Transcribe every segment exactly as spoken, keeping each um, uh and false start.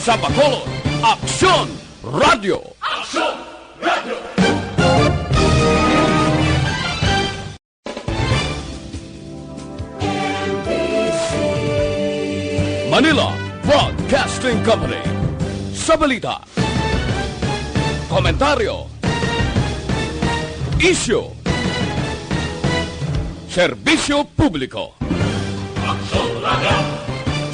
Sa Bacolod, Aksyon Radio. Manila Broadcasting Company. Sa balita, komentaryo, isyu, serbisyo publiko. Aksyon Radio.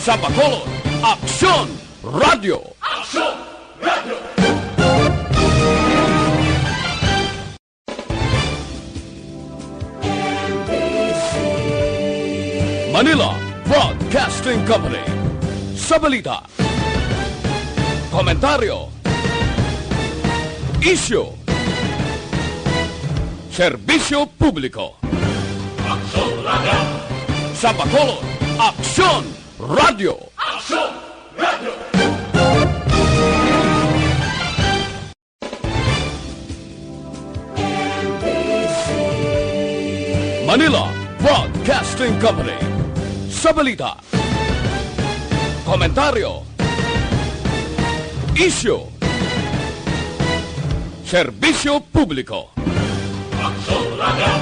Sa Bacolod, Aksyon Radio. Aksyon Radio. Manila Broadcasting Company. Sa balita, komentaryo, isyu, serbisyo publiko. Aksyon Radio. Sa Bacolod, Aksyon Radio. Aksyon Radio. Manila Broadcasting Company. Sa balita, komentaryo, isyu, serbisyo publiko. Aksyon Radio.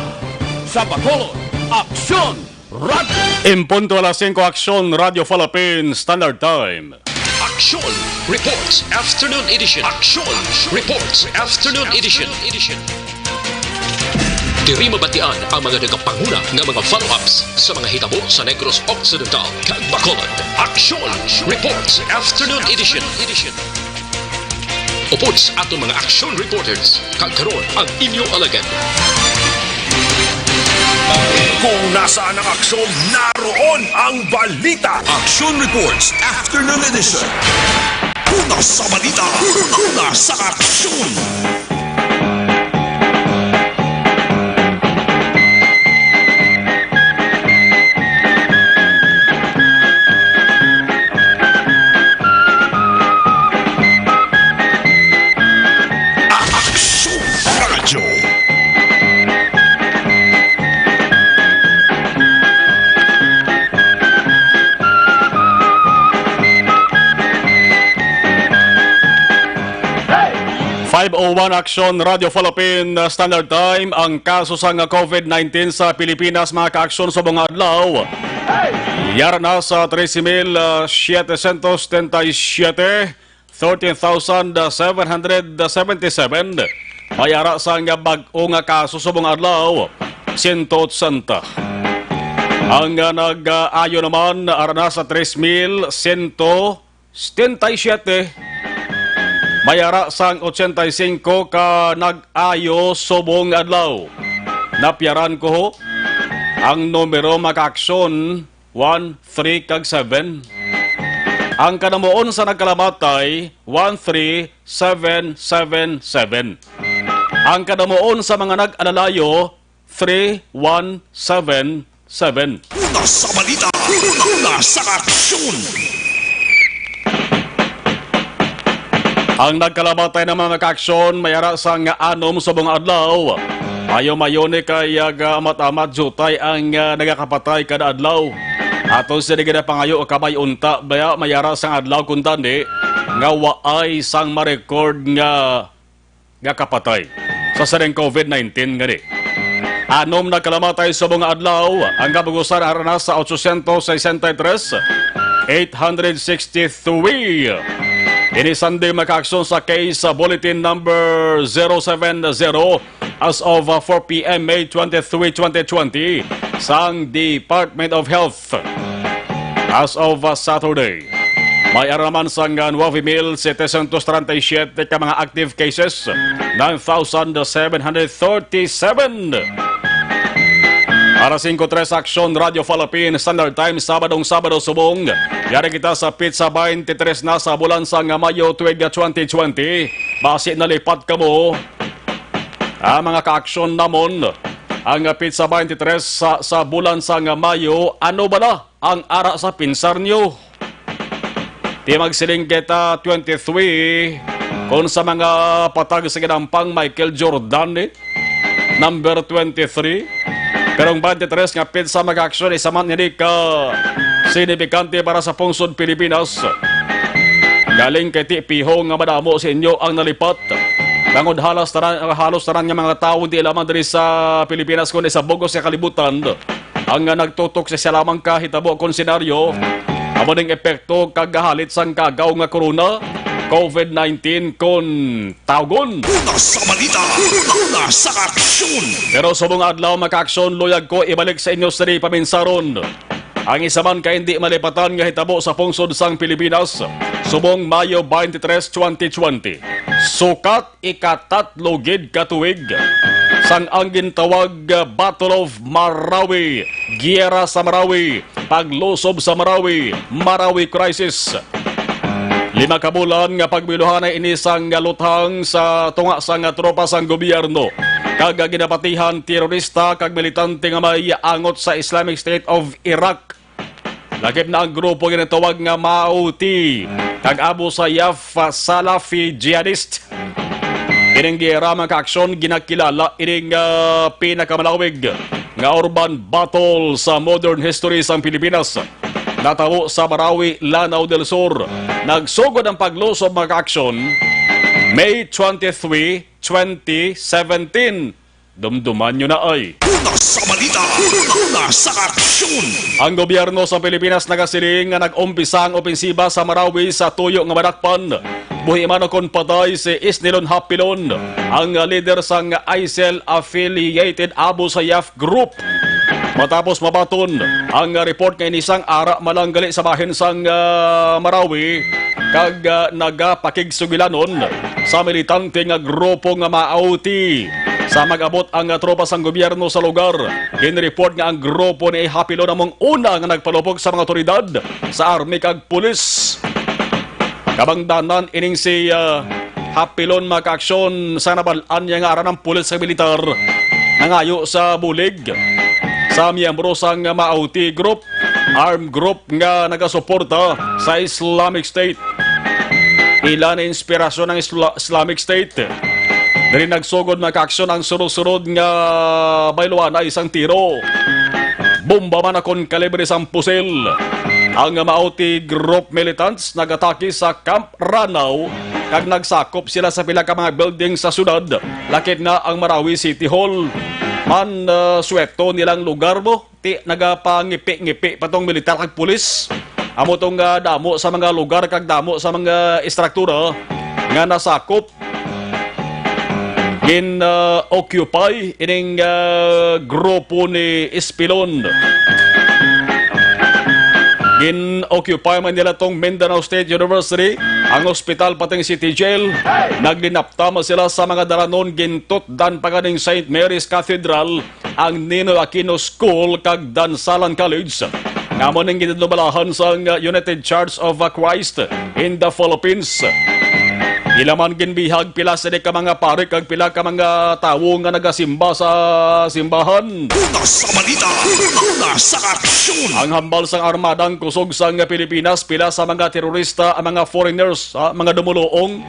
Sa Bacolod, Aksyon Radio. En punto alas singko, Aksyon Radio Philippine Standard Time. Aksyon Reports Afternoon Edition. Aksyon Reports Afternoon Edition. Diri mabatian ang mga nagapanguna nga mga follow-ups sa mga hitabo sa Negros Occidental kag Bacolod. Aksyon Reports Afternoon Edition. Upod sa aton mga aksyon reporters, kag karon ang inyo alagad. Kung nasaan ang aksyon, naroon ang balita. Aksyon Reports Afternoon Edition. Una sa balita, una sa aksyon. Aksyon Radyo. Five oh one Aksyon Radio Philippine Standard Time. Ang kaso sang COVID nineteen sa Pilipinas, mga kaaksyon, subong nga adlaw, yara na sa trese mil setecientos setenta y siete, thirteen thousand seven hundred seventy-seven. May ara sang bag-o nga kaso subong nga adlaw, sento otsenta. Ang, ah, nag-ayo naman ara na sa tres mil sento setenta y siete. May ara sang ochenta y cinco ka nag-ayo subong adlaw. Napyaran ko ho ang numero, mga kaaksyon, one, three, kag seven. Ang kadamuon sa nagkalamatay, one three seven seven seven. Ang kadamuon sa mga nag-alalayo, three one seven seven. Una sa balita, una sa aksyon. Ang nagkalamatay na mga kaaksyon, may ara sang anom subong adlaw. Mayo-mayo ni kay, ah, amat-amat diutay ang, ah, nagakapatay kada adlaw. Aton sini ginapangayo, kabay unta baya may ara sang adlaw kuntani nga waay sang ma-record nga nga kapatay sa sining COVID nineteen ngani. Anom na kalamatay subong nga adlaw, ang kabugusan ara na sa ochocientos sesenta y tres, eight hundred sixty-three. Ini sandi mga kaaksyon sa case sa bulletin number zero seven zero as of, uh, four P M, May twenty-three, twenty twenty, sang Department of Health. As of, uh, Saturday, may ara naman sang, uh, nuebe mil setecientos treinta y siete ka mga active cases, nine thousand seven hundred thirty-seven. Alas singko tres, Aksyon Radio Philippine Standard Time, Sabadong Sabado subong. Yari kita sa pitsa twenty-three na sa bulan sang Mayo tuig twenty twenty. Basi nalipat kamo, ah, mga kaaksyon namon, ang pitsa twenty-three sa, sa bulan sang Mayo. Ano bala ang ara sa pinsar niyo? Ti magsiling kita twenty-three, kung sa mga patag sa ginampang Michael Jordan, eh, number twenty-three. Karong twenty-three nga pitsa, mga kaaksyon, isa man ini ka sinipikante para sa pungsod Pilipinas. Galing kay Tipiho nga madamo sa inyo ang nalipat. Tangod halos tanan, halos tanan nga mga tawo, di lamang diri sa Pilipinas kundi sa bug-os nga kalibutan, ang nga nagtutok sa isa lamang ka hitabo kon senaryo, amo ning epekto kag gahalit sang kagaw nga corona, covid nineteen kon tawgon. Una sa balita, una sa aksyon. Pero subong adlaw, mga kaaksyon, luyag ko ibalik sa inyo sini paminsaron ang isa man ka hindi malipatan nga hitabo sa pungsod sang Pilipinas, subong Mayo twenty-three, twenty twenty. Sukat ikatatlo gid ka tuig sang ang gintawag nga Battle of Marawi, Giyera sa Marawi, Paglusob sa Marawi, Marawi Crisis. Lima ka bulan nga pagbiluhanay ini sang luthang sa tunga sang tropa sang gobyerno kag ginapatihan terorista kag militante nga may angot sa Islamic State of Iraq. Lakip na ang grupo ginatawag nga Mauti kag Abu Sayyaf, ah, Salafi jihadist. Ining giyera, mga kaaksyon, ginakilala ining, ah, pinakamalawig nga urban battle sa modern history sang Pilipinas. Natabo sa Marawi, Lanao del Sur. Nagsugod ang paglusob, mga kaaksyon, May twenty-three, twenty seventeen. Dumduman nyo na ay. Una sa balita, una sa aksyon. Ang gobyerno sa Pilipinas nagasiling nga nag-umpisa ang opensiba sa Marawi sa tuyo nga madakpan. Buhi man o kon patay si Isnilon Hapilon, ang leader sang ISIL-affiliated Abu Sayyaf Group. Matapos mabaton ang report nga ini sang ara malanggali sa bahin sang, ah, Marawi kag, ah, nagapakigsugilanon sa militante nga grupo nga Mauti. Sa mag-abot ang, ah, tropa sang gobyerno sa lugar, ginreport nga ang grupo ni Hapilon among una nga nagpalubog sa mga otoridad, sa army kag pulis. Kabangdanan ining si, ah, Hapilon, mga kaaksyon, sa nabal-an niya nga ara ang pulis sa militar nangayo sa bulig sa miyembro sang Mauti Group, armed group nga nagasuporta sa Islamic State. Ila na inspirasyon ang Isla-, Islamic State. Diri nagsugod, mga kaaksyon, ang sunod-sunod nga bayluanay sang tiro, bomba man akon kalibre sang pusil. Ang Mauti Group militants nagatake sa Camp Ranaw kag nagsakop sila sa pila ka mga building sa syudad, lakip na ang Marawi City Hall. Man, ah, suweto nilang lugar mo, ti nagapangipi-ngipi pa tong militar kag pulis. Amo tong, ah, damo sa mga lugar kag damo sa mga estruktura nga nasakop. Gin-occupy ining, ah, grupo ni Espilon. Gin-occupy man nila tong Mindanao State University, ang ospital, pati ang city jail. Naglinapta man sila sa mga dalanon, gintutdan pa ganing Saint Mary's Cathedral, ang Ninoy Aquino School kag Dansalan College, nga amo ning ginadumalahan sang United Church of Christ in the Philippines. Ila man ginbihag pila sini ka mga pari kag pila ka mga tawo nga nagasimba sa simbahan. Una sa balita, una sa aksyon. Ang hambal sang Armadang Kusog sang Pilipinas, pila sa mga terorista ang mga foreigners, ah, mga dumuluong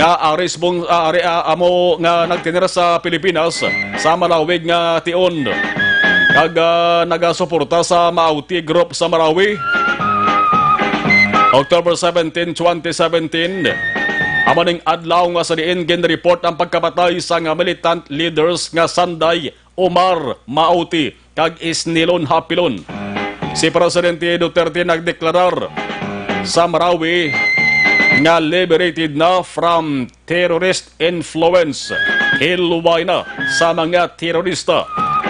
nga ari subong, ah, ari, ah, amo nga nagtener sa Pilipinas sa malawig nga tion kag, ah, nagasuporta sa Mauti Group sa Marawi. October seventeen, twenty seventeen, amo ning adlaw nga sa diin ginreport ang pagkapatay sa nga militant leaders nga Sanday Omar Mauti kag Isnilon Hapilon. Si Presidente Duterte nagdeklarar sa Marawi nga liberated na from terrorist influence. Hiluway na sa mga terorista.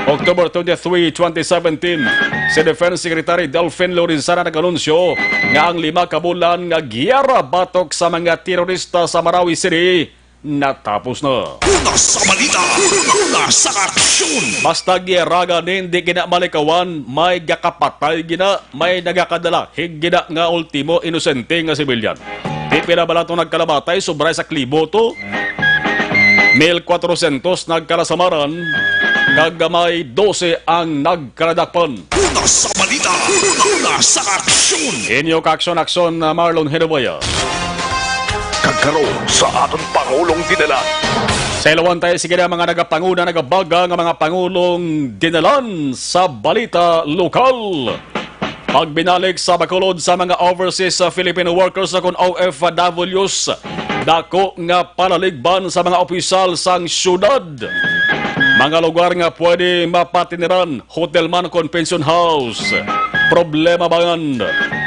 October twenty-three, twenty seventeen, si Defense Secretary Delfin Lorenzana nag-anunsyo nga ang lima ka bulan nga giyera batok sa mga terorista sa Marawi City natapos na. Una sa balita, una sa aksyon. Basta giyera gani, hindi gina malikawan, may gakapatay gina, may nagakadala, hig gina nga ultimo inosente nga sibilyan. Di pila bala to nagkalamatay, sobra sa klibo to. Mil kwatrosyentos nagkalasamaran, kag may dose ang nagkaladakpan. Una sa balita, una sa aksyon. Inyo ka-aksyon-aksyon, uh, Marlon Hinuboya. Kag karon sa aton Pangulong Dinalan. Sa ilawan tayo, sige na, mga nagapanguna, nagabaga nga mga Pangulong Dinalan sa balita lokal. Pagbinalik sa Bacolod sa mga overseas, uh, Filipino workers o kon O F Ws, dako nga palaligban sa mga opisyal sang syudad. Mga lugar nga pwede mapatiniran, hotel man kon pension house. Problema bangod,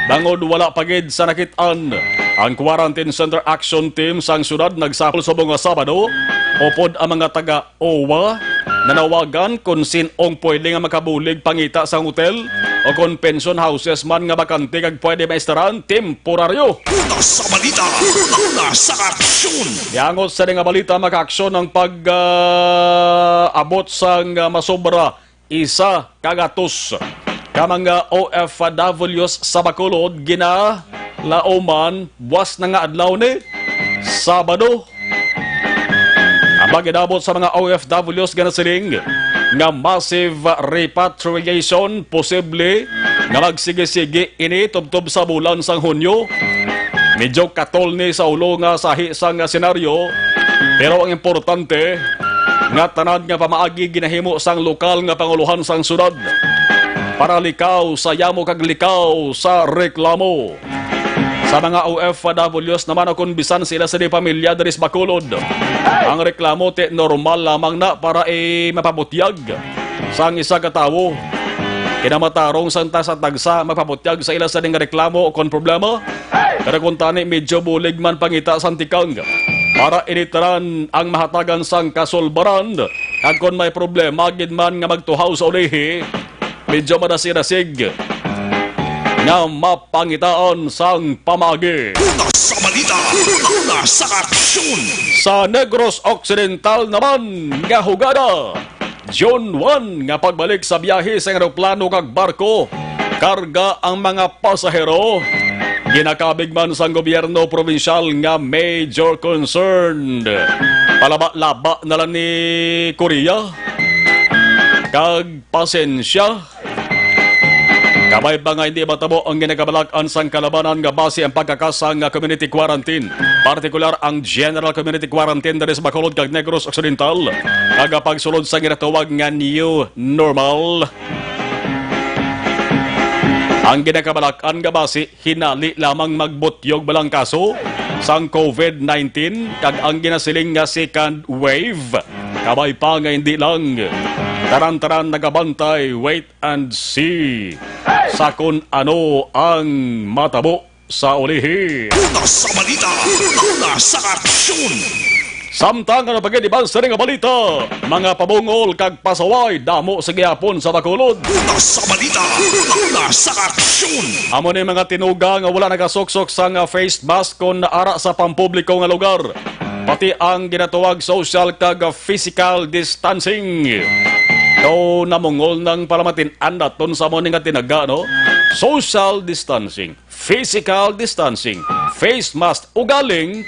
bangod wala pa gid sa nakit-an ang Quarantine Center Action Team sang syudad nagsapol subong nga Sabado, upod ang mga taga O W A nanawagan kon sin-ong pwede nga makabulig pangita sang hotel o kon pension houses man nga bakante kag pwede maistaran temporaryo. Una sa balita, una sa aksyon. Miangot sa nga balita, makaaksyon ang pag, ah, abot sang, ah, masobra isa ka gatos ka mga O F Ws sa Bacolod ginalauman buwas na nga adlaw ni Sabado. Ang pag-inabot sa mga O F Ws nga nasiling nga massive repatriation posible nga magsigi-sigi ini tubtob sa bulan sang Hunyo. Medyo katol ni sa ulo nga sahi sang senaryo, pero ang importante nga tanan nga pamaagi ginahimo sang lokal nga pangulohan sang syudad para likaw sa yamo kag likaw sa reklamo. Sa mga O F Ws naman, o kon bisan sila sa di pamilya diri sa Bacolod, ang reklamo ti normal lamang na para, eh, mapabutyag sang isa ka tawo. Kinamatarong sang tagsa-tagsa magpabutyag sa ila sa ning reklamo o kon problema. Pero kung tani medyo bulig man pangita sang tikang para initaran ang mahatagan sang kasulbaran, kag kon may problema gid man nga magtuhaw sa ulihi, medyo madasig-dasig nga mapangitaan sang pamaagi. Una sa balita, una sa aksyon. Sa Negros Occidental naman nga hugada, June one nga pagbalik sa biyahe sa eroplano kag barko, karga ang mga pasahero. Ginakabig man sang gobyerno probinsyal nga major concern. Palaba-laba na lang ni Korea kag pasensya. Kabay pa nga hindi matabo ang ginakabalak-an sang kalabanan nga basi ang pagkakasang nga community quarantine, partikular ang general community quarantine diri sa Bacolod kag Negros Occidental, kag ang pagsulod sa ginatawag nga new normal. Ang ginakabalak-an nga basi hinali lamang magbutyog balang kaso sang COVID nineteen kag ang ginasiling nga second wave. Kabay pa nga hindi lang tanan-tanan nagabantay, wait and see sa kun ano ang matabo sa ulihi. Una sa balita, una sa aksyon. Samtang ano pa gid iban sa ring balita, mga pabungol kag pasaway damo sa gihapon sa Bacolod. Una sa balita, una sa aksyon. Amo ni mga tinuga nga wala nagasuksok sang face mask kon ara sa pampubliko nga lugar, pati ang ginatawag social kag physical distancing. Daw namungol nang palamatin-an naton sa amo ni nga tinaga, no? Social distancing, physical distancing, face mask, ugaling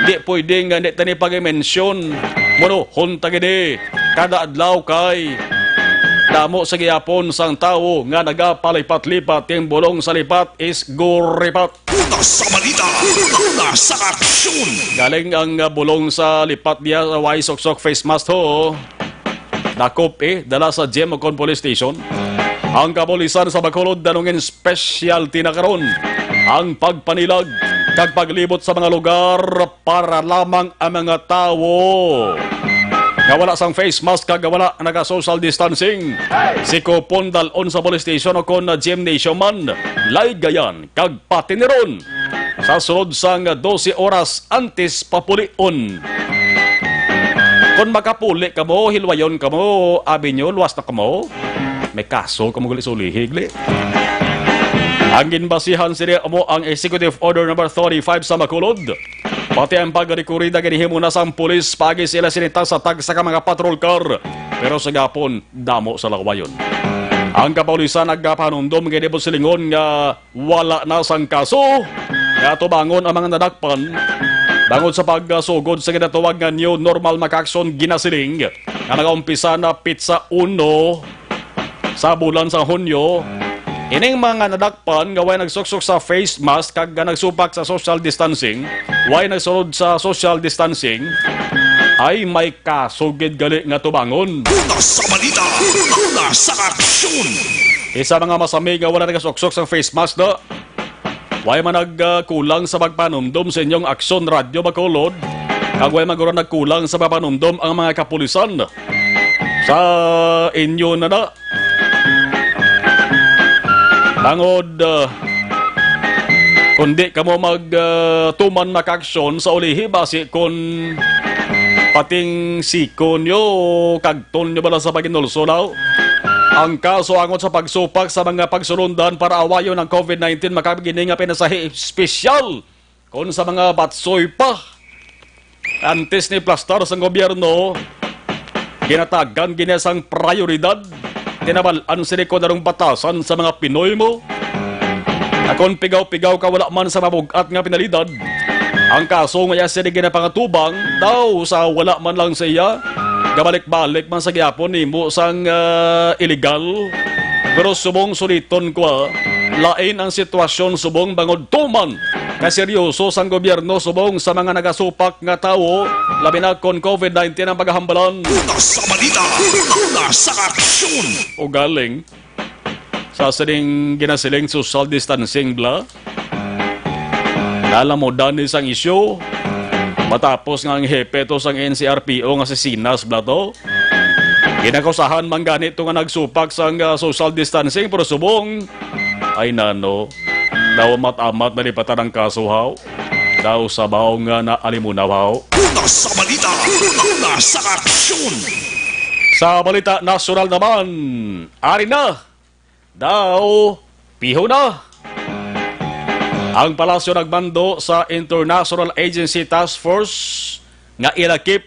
di pwede nga di tani pag-mention. Munuhon ta gid, eh, kada adlaw kay damo sa gihapon sang tawo nga nagapalipat-lipat, ang bulong sa lipat is guripat. Una sa balita, una sa aksyon. Galing ang, ah, bulong sa lipat diya sa way suksok face mask, ho. Dakop, eh, dala sa gym o kon police station. Ang kapulisan sa Bacolod, danungin specialty na karon ang pagpanilag kag paglibot sa mga lugar para lamang ang mga tawo nga wala sang face mask kag wala naga-social distancing, si kupon dal-on sa police station o kon gymnasium man, laygayan kag patiniron sa sulod sang dose oras antes papulion. Kon makapuli kamo, hilwayon kamo, abi nyo, luwas na kamo. May kaso kamo gali sa ulihi, gali. Ang ginbasihan sini amo ang Executive Order Number thirty-five sa Bacolod, pati ang pagrekurida ginhimo na sang pulis paagi sila sini tagsa-tagsa ka mga patrol car, pero sa gapon damo sa lawayon. Ang kapulisan nagapahanumdom nga hindi po silingon nga wala na sang kaso nga tubangon ang mga nadakpan bangod sa pagsugod sa ginatawag nga new normal, makaaksyon ginasiling nga nagaumpisa na pitsa uno sa bulan sa Hunyo. Ining mga nadakpan nga way nagsuksok sa face mask kag nga nagsupak sa social distancing, way nagsulod sa social distancing, ay may kaso gid gali nga tubangon. Una sa balita, una sa aksyon. Isa mga masami nga wala nagasuksok sang face mask, do. Way man nagkulang sa pagpanumdom sa inyong Aksyon Radyo Bacolod, kag way man guro nagkulang sa pagpanumdom ang mga kapulisan sa inyo na na. Tangod, ah, kung di kamo mag, ah, tuman makaaksyon sa ulihi, basi kung pating siko nyo, kagton nyo bala sa paghinulsol, aw? Ang kaso angot sa pagsupak sa mga pagsulundan para awayon ang covid nineteen, makabigini nga pinasahi espesyal kon sa mga batsoy pa. Antes ni plastar sang gobyerno, ginatagan gini sang prayoridad. Tinabal-an sini kon anong batasan sa mga Pinoy mo. Akon pigaw-pigaw ka wala man sa mabug-at nga penalidad. Ang kaso nga iya sini ginapangatubang daw sa wala man lang sa iya, gabalik-balik man sa gihapon nimo sang, ah, illegal. Pero subong suliton ko, ah, lain ang sitwasyon subong bangod tuman kaseryoso sang gobyerno subong sa mga nagasupak nga tawo, labi na kon covid nineteen ang pagahambalan. Una sa balita, una sa aksyon. Ugaling, sa sining ginasiling social distancing bla, nalamudan ni sang isyu. Matapos nga ang hepe to sang N C R P O nga si Sinas bla to, ginakusahan man gani to nga nagsupak sang, ah, social distancing, pero subong, ay nano, daw amat-amat nalipatan ang kaso, haw. Daw sabaw nga naalimunaw, haw. Una sa balita, una sa aksyon. Sa balita nasyonal naman, ari na, daw piho na. Ang palasyo nagmando sa International Agency Task Force nga ilakip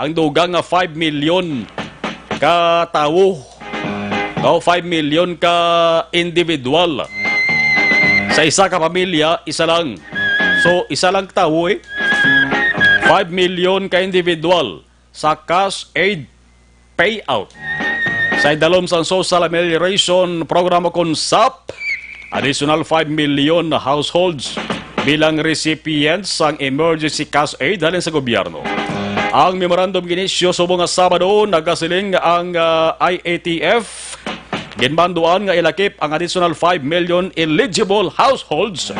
ang dugang nga five million ka tawo, o five million ka individual. Sa isa ka pamilya, isa lang. So, isa lang ka tawo, eh. Five million ka individual sa cash aid payout. Sa idalom sang Social Amelioration Program o kon sap, additional five million na households bilang recipients sang emergency cash aid halin sa gobyerno. Ang memorandum ginisyo subong nga Sabado, nagasiling ang, ah, I A T F, ginbanduan nga ilakip ang additional five million eligible households.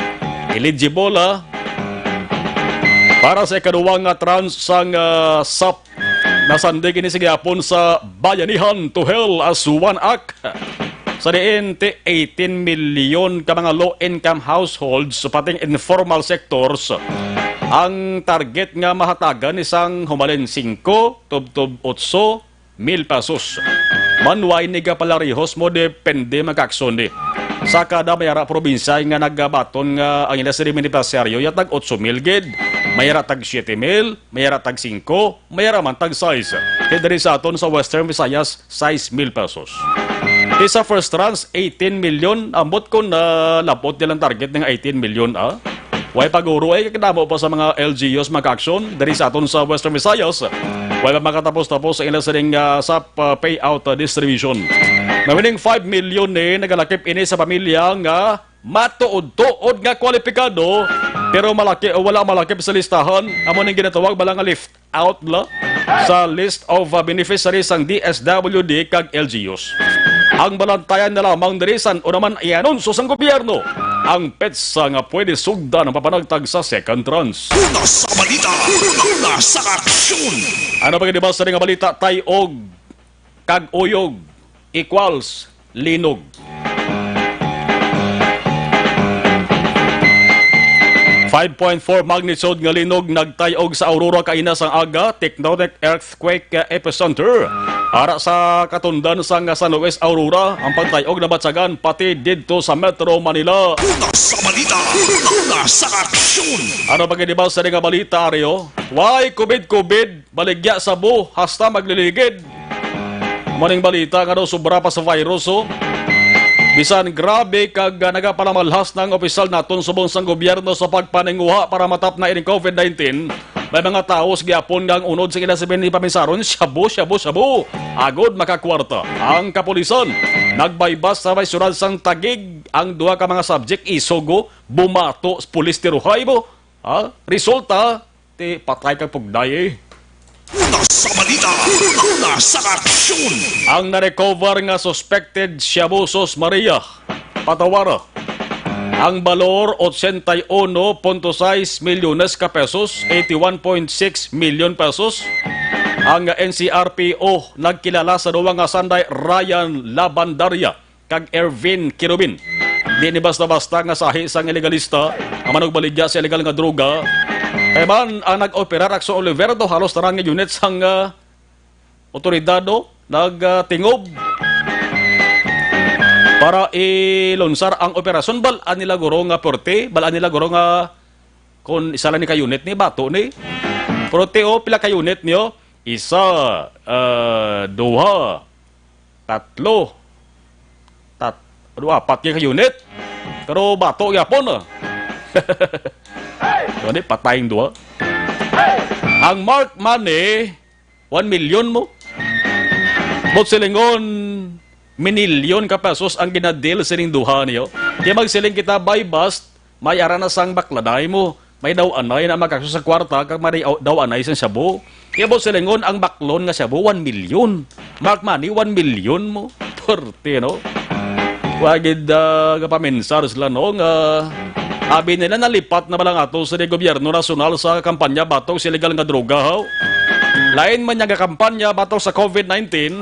Eligible, ah, para sa ikaduwa nga tranche sang, ah, sap. Nasandig ini sa gihapon sa Bayanihan to Health as One Act, sa diin ti eighteen million ka mga low-income households sa pating informal sectors ang target nga mahatagan ni sang humalin singko tubtob otso mil pesos. Manuway ni gapalarihos mo, depende magkakson ni. Sa kada may ara probinsya nga nagabaton nga ang ila sini benepisyaryo ya tag otso mil gid, may ara tag siete mil, may ara tag singko, may ara man tag sais. Kay diri sa aton sa Western Visayas, sais mil pesos. Isa first tranche, eighteen million. Ambot kon nalabot nilang target nga eighteen million, ah. Way paguro ay kadamo pa sa mga L G Us magka-aksyon diri sa aton sa Western Visayas. Way pa makatapos-tapos sa ila sining, ah, sap, ah, payout, ah, distribution. Nawining five million ni nagalakip ini sa pamilya nga matuod-tuod nga kwalipikado, pero malaki o wala malakip sa listahan, amo ning ginatawag bala nga left out la sa list of, uh, beneficiaries sang D S W D kag L G Us. Ang balantayan na lamang diri san-o naman ianunsyo sang gobyerno ang petsa nga pwede sugdan ang papanagtag sa second tranche. Una sa balita, una sa aksyon. Ano pa gid ba sa nga balita, tay og kag uyog equals linog. Five point four magnitude nga linog nagtay-og sa Aurora kaina sang aga, tectonic earthquake epicenter. Ara sa katundan sang San Luis, Aurora, ang pagtay-og nabatyagan pati didto sa Metro Manila. Una sa balita, una sa aksyon. Ano pa gid ba sa nga balita, Aryo? Why kubid-kubid? Baligya sa bu, hasta magliligid. Amo ning balita nga daw sobra pa sa virus, oh. Bisan grabe kag, ah, nagapalamalhas na ang opisyal naton subong sang gobyerno sa pagpaninguha para matapna ining covid nineteen, may mga tawo sa gihapon nga ang unod sa ila sa pamisaron, shabu, shabu, shabu. Agod makakwarta ang kapulisan. Nagbaybas sa may syudad sang Taguig ang duha ka mga subject, isugo, bumato, pulis tiruhay mo. Ha? Resulta, ti patay kag pugday, eh. Una sa balita, una sa aksyon. Ang na-recover nga suspected shabu, sus Maria, patawara. Ang balor, ochenta y uno punto sais milyones ka pesos, eighty-one point six million pesos. Ang N C R P O nagkilala sa duwa nga sanday, Ryan Labandaria kag Ervin Kirubin. Di ni basta-basta nga sahi sang ilegalista ang manugbaligya sa ilegal nga droga. Kay man ang nag-operar, Aksyon Oliver, daw halos tanan nga unit sang, ah, otoridad, no, nagtingob para ilunsar ang operasyon. Bal-an nila guro nga pwerte, bal-an nila guro nga kung isa lang ni ka unit ni, bato ni. Pwerte, oh, pila ka unit niyo? Isa, ah, duha, tatlo, tat-, ano, apat ka unit. Pero bato gyapon, ah. Ano, patay ang duha. Ang marked money, one million mo. But silingon, minilyon ka pesos ang ginadeal sining duha niyo. Kaya magsiling kita, buy bust, may ara na sang bakladay mo. May daw anay na makakso sa kwarta, kag may daw anay sang shabu. Kaya but silingon, ang baklon nga shabu, one million. Marked money, one million mo. Perte, no? Wa gid, ah, kapaminsar sila, no, nga abi nila nalipat na bala nga ato sa gobyerno nasyonal sa kampanya batok sa illegal nga droga, haw? Lain man niya nga kampanya batok sa covid nineteen,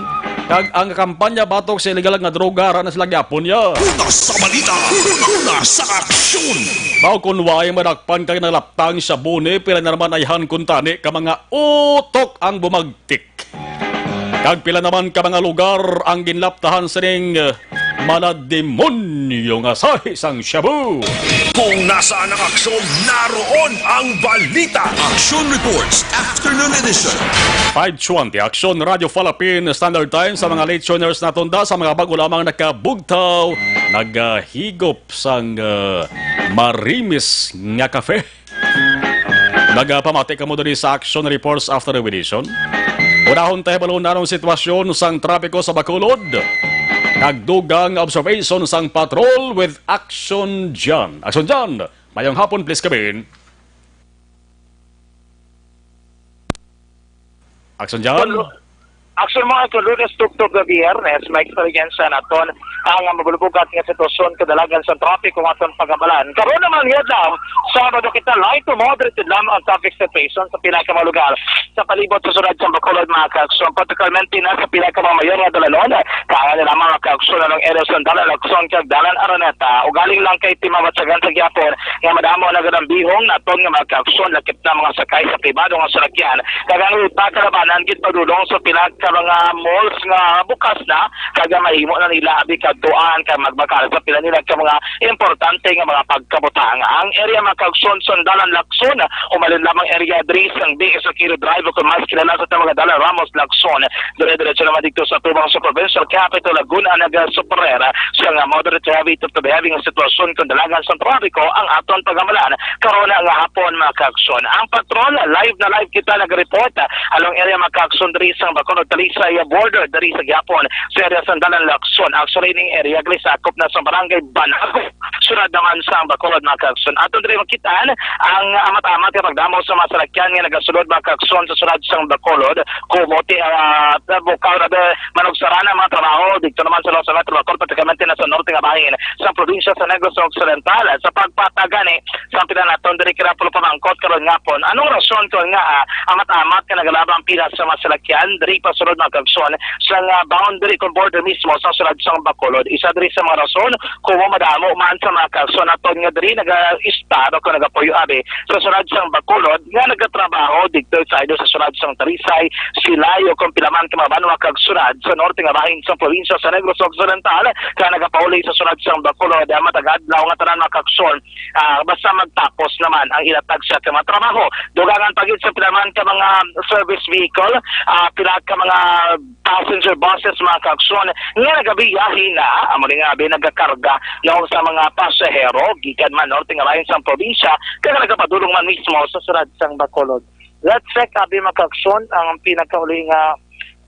kag ang kampanya batok sa illegal nga droga, ara na sila gyapon niya. Una sa balita, una sa aksyon. Mao kun way madakpan kag nalaptang sa buni, pila na naman ayhan kuntani ka mga utok ang bumagtik. Kag pila naman ka mga lugar ang ginlaptahan sining, eh, malademonyo nga sahi sang shabu. Kung nasaan ang aksyon, naroon ang balita. Aksyon Reports, Afternoon Edition. Five twenty, Aksyon, Radyo Falapin, Standard Time. Sa mga late tuners naton da, sa mga bago lamang nakabugtaw, nagahigop sang, eh, marimis nga kafe. Nagapamati kamo diri sa Action Reports After the Edition. Unahon ta hibalon anong sitwasyon sang trapiko sa Bacolod. Nagdugang observation sang patrol with Action John. Action John, mayong hapon, please come in. Action John. Aksyon mga kalunes, tuktok nga biyernes, may eksperyensya naton ang mabulbugat nga sitwasyon kadalagan sa trapiko nga aton pagamalan. Karon naman nga daw, Sabado kita, light to moderate lamang ang traffic situation sa pila ka mga lugar sa palibot sa syudad sa Bacolod, mga kaaksyon, particularmente na sa pila ka mga mayor nga dalanon. Kaya na lamang mga kaaksyon, anong area sa Dalan Lacson kag Dalan Araneta. Ugaling lang kay timabatsagan sa gyapon nga madamo ang nagadambihong naton nga mga kaaksyon, lakip na mga sakay sa pribado nga salakyan. Kag ang iba kalabanan gid padulong sa pila ka mga malls nga bukas na, kag mahimo na nila abi kadtuan kag magbakal sa pila nila ka mga importante nga mga pagkabutang. Ang area mga kaaksyon sa Dalan Lacson, umalin lamang area diri sang B S Aquino Drive, o kung mas kilala sa mga Dalan Ramos Lacson, dire-diretso naman dito sa tubang sa provincial capital Laguna, nagasuporera sa nga moderate to heavy to heavy nga sitwasyon kung dalagan sa trapiko ang aton pagamalan karon nga hapon, mga kaaksyon. Ang patrol, live na live kita nag-report, ah, along area, mga kaaksyon, diri sa Bacolod, Talisay border, diri sa gihapon sa area sa Dalan Lacson. Actually, ning area gali sakop na sa barangay Banago, sunod naman sa Bacolod, mga kaaksyon. Aton diri makitaan ang amat-amat nga pagdamo sa mga salakyan nga nagasulod, mga kaaksyon, sa sunod sa Bacolod, Kumote, ah, bukaw na ba, manugsara na mga trabaho dito naman sa Los Alamitos, particularmente na sa norte nga bahin sa probinsya sa Negros Occidental. Sa pagpatag gani, sa pila naton diri kira pulo pamangkot karon nga hapon. Anong rason kon nga, ah, amat-amat nga nagalaba ang pila sa mga salakyan diri pasulod, mga kaaksyon, sa nga boundary kon border mismo sa syudad sang Bacolod? Isa diri sa mga rason kung madamo man sa mga kaaksyon naton nga diri nagaista o kon nagapuyo abi sa syudad sang Bacolod nga nagatrabaho dito sa ido sa syudad sang Talisay, Silay o kon pila man ka mga banwa kag syudad sa norte nga bahin sa probinsya sa Negros Occidental, kag nagapauli sa syudad sang Bacolod, ah, matag adlaw nga tanan mga kaaksyon, ah, basta magtapos naman ang ila tagsa ka mga trabaho. Dugangan pa gid sa pila man ka mga service vehicle, ah, pila ka mga passenger buses, mga kaaksyon, nga nagabiyahe na, amo ni nga abi nagakarga naong sa mga pasahero gikan man norte nga bahin sang probinsya, kag nagapadulong man mismo sa syudad sang Bacolod. Let's check abi, mga kaaksyon, ang pinakauli nga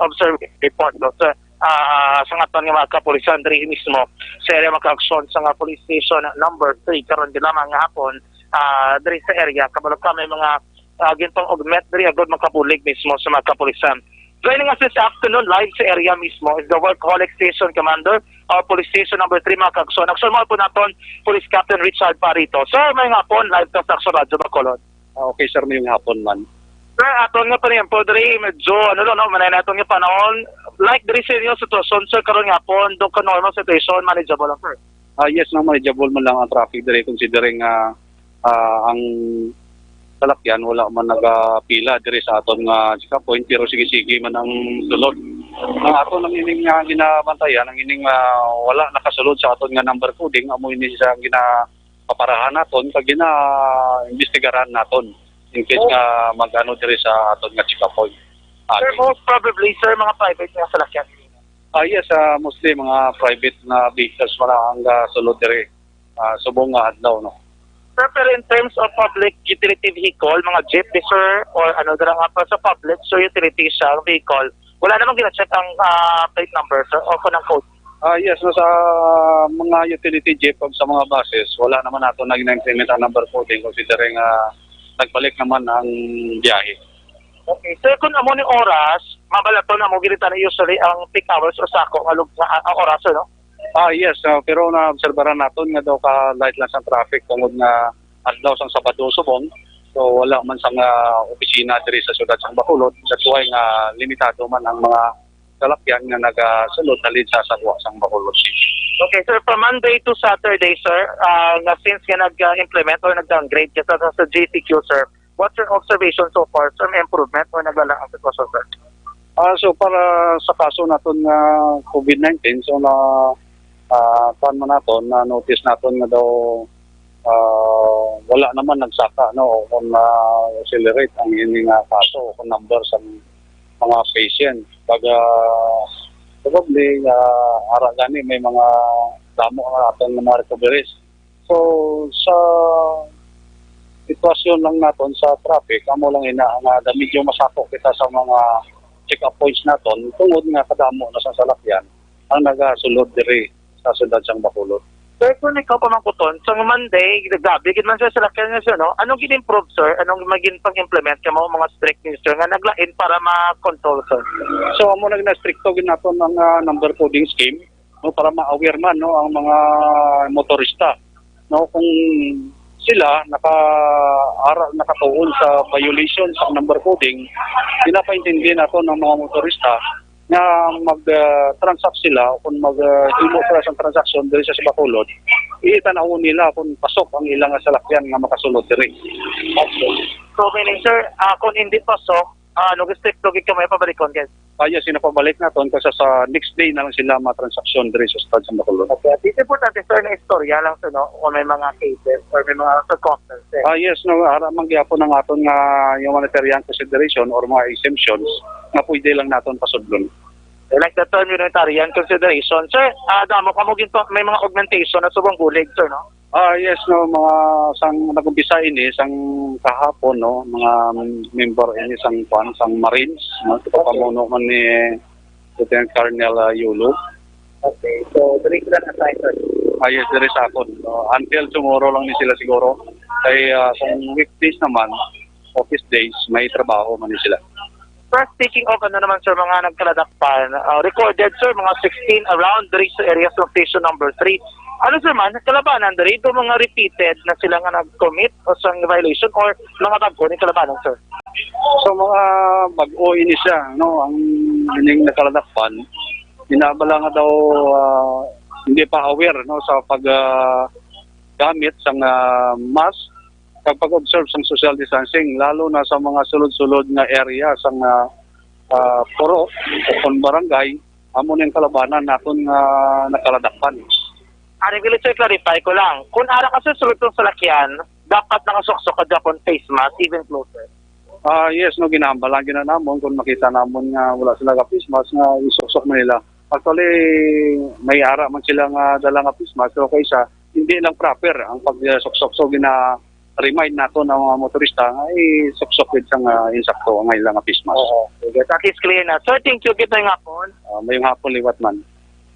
observe report, no, sa, ah, sa nga aton nga mga kapulisan diri mismo sa area, mga kaaksyon, sa nga police station number three karon di lamang nga hapon, ah, diri sa area. Kabalo ka, may mga ah, ginpang-augment diri agud makabulig mismo sa mga kapulisan. Joining us this afternoon live sa area mismo is the Workaholic Station Commander or Police Station Number Three, mga kagson. Aksyon mo po naton, Police Captain Richard Parito. Sir, may nga po, live ka sa Aksyon Radyo Bacolod. Ah, okay, sir, may nga hapon man. Sir, aton nga panimpo diri, medyo, ano lang, no, manay naton nga panahon. Like diri sa inyo sitwasyon, sir, karon nga po, do ka normal situation, manageable lang, sir? Ah, yes, no, manageable man lang ang traffic diri, considering nga, ah, ang salakyan wala man nagapila diri sa aton nga checkpoint, pero sige-sige man ang sulod. Ang aton lang ining nga ginabantayan, ang ining, ah, wala nakasulod sa aton nga number coding, amo ini sa ginapaparahan naton kag gina-imbestigaran naton in case Oh. nga mag-ano diri sa aton nga checkpoint. Sir, most probably, sir, mga private nga salakyan. Ah, yes, ah, mostly mga private na vehicles wala ang, ah, sulod diri, ah, subong nga adlaw, no? Sir, pero in terms of public utility vehicle, mga jeep, sir, or ano dira nga pa sa public, so utility siya ang vehicle, wala namang gina-check ang, ah, plate number, sir, o kung ang code? Ah, yes, no, sa mga utility jeep o sa mga buses, wala naman nato na gina-implement ang number coding, considering, ah, nagbalik naman ang biyahe. Okay, sir, kung amo ni oras, mabalaton na mo ginitan usually ang peak hours o sako nga lug-, nga, ah, oras, sir, no? Ah, yes, ah, pero naobserbaran naton nga daw ka light lang sang traffic tungod nga adlaw sang Sabado subong. So, wala man sang, ah, opisina diri sa siyudad sang Bacolod. That's why nga limitado man ang mga salakyan nga nagasulod halin sa sadwa sang Bacolod City. Okay, sir, from Monday to Saturday, sir, ah, nga since nga nag-implement or nag-downgrade ka sa, sa G C Q, sir, what's your observation so far, sir? May improvement or naglala ang sitwasyon, sir? Ah, so para sa kaso naton nga COVID nineteen, so na, ah, kuwan man naton, na-notice naton nga daw, ah, wala naman nagsaka, no, o kung na-accelerate ang ini nga kaso o kung number sa mga patient. Pag, ah, probably, ah, ara gani may mga damo nga aton nga mga recoveries. So, sa sitwasyon lang naton sa traffic, amo lang ina nga da-, medyo masako kita sa mga check-up points naton tungod nga kadamo na sa salakyan ang nagasulod diri sa siyudad sang Bacolod. Sir, kung ikaw pamangkuton, sa Monday, grabe gid man sa salakyan nga, sir, no? Anong gin-improve, sir? Anong magin pang-implement ka mo, mga strict ni, sir, nga naglain para ma-control, sir? So, amo nag na-stricto gid naton ang, ah, number coding scheme, no, para ma-aware man, no, ang mga motorista, no, kung sila naka ara nakatuon sa violation sa number coding, pinapaintindi naton ang mga motorista nga mag, ah, transact sila o kung mag, ah, himo sila sa transaksyon diri sa Bacolod, itan-awon nila kung pasok ang ilang salakyan nga makasulod diri. So, meaning, sir, ah, kung hindi pasok, ah, nag-stricto gid kamo pabalikon, guys? Ah, yes, ginapabalik naton kaysa sa next day na lang sila matransaksyon diri sa Estado sa Bacolod. Okay, at least importante, sir, na istorya lang, sir, no? Kung may mga cases or may mga circumstances. Ah, yes, no, ara man gyapon ang aton nga humanitarian consideration or mga exemptions nga pwede lang naton pasudlon. I like the term humanitarian consideration. Sir, ah, damo kamo ginto, may mga augmentation na subong bulig, sir, no? Ah, yes, no, mga sang nag-umpisa ini, sang kahapon, no, mga member ini sang, kuan, sang Marines, no, pamuno man ni Lieutenant Colonel, ah, Yulo. Okay, so diri sila na-assign, sir? Ah, yes, diri sa akon. No, until tomorrow lang ni sila siguro. Kay, ah, kung weekdays naman, office days, may trabaho man ni sila. Sir, speaking of, ano naman, sir, mga nagkaladakpan, ah, recorded, sir, mga sixteen around diri sa area sa station number three. Ano, sir, man, kalabanan diri, do mga repeated na sila nga nag-commit o sang violation or mga bag-o ni kalabanan, sir? So, mga bag-o ini siya, no, ang ining nakaladakpan, inabala nga daw, ah, hindi pa aware, no, sa pag, ah, gamit sang, ah, mask kag pag-observe sang social distancing, lalo na sa mga sulod-sulod nga area sang, ah, ah, purok o kon barangay, amo ning kalabanan naton nga nakaladakpan. Ari, Willie, sir, clarify ko lang. Kung ara ka sa sulod sang salakyan, dapat nakasuksok ka gyapon face mask, even closer. Ah, yes, no, ginahambalan gyud na namon kung makita namon nga wala sila ka face mask, nga isuksok man nila. Actually, may ara man sila nga dala nga face mask, pero kay isa, hindi lang proper ang pagsuksok. So, gina-remind nato ang mga motorista nga isuksok gid sang, ah, insakto ang ila nga face mask. Oo. Sige. At least clear na. Sir, thank you gid nga hapon. Ah, mayong hapon liwat man.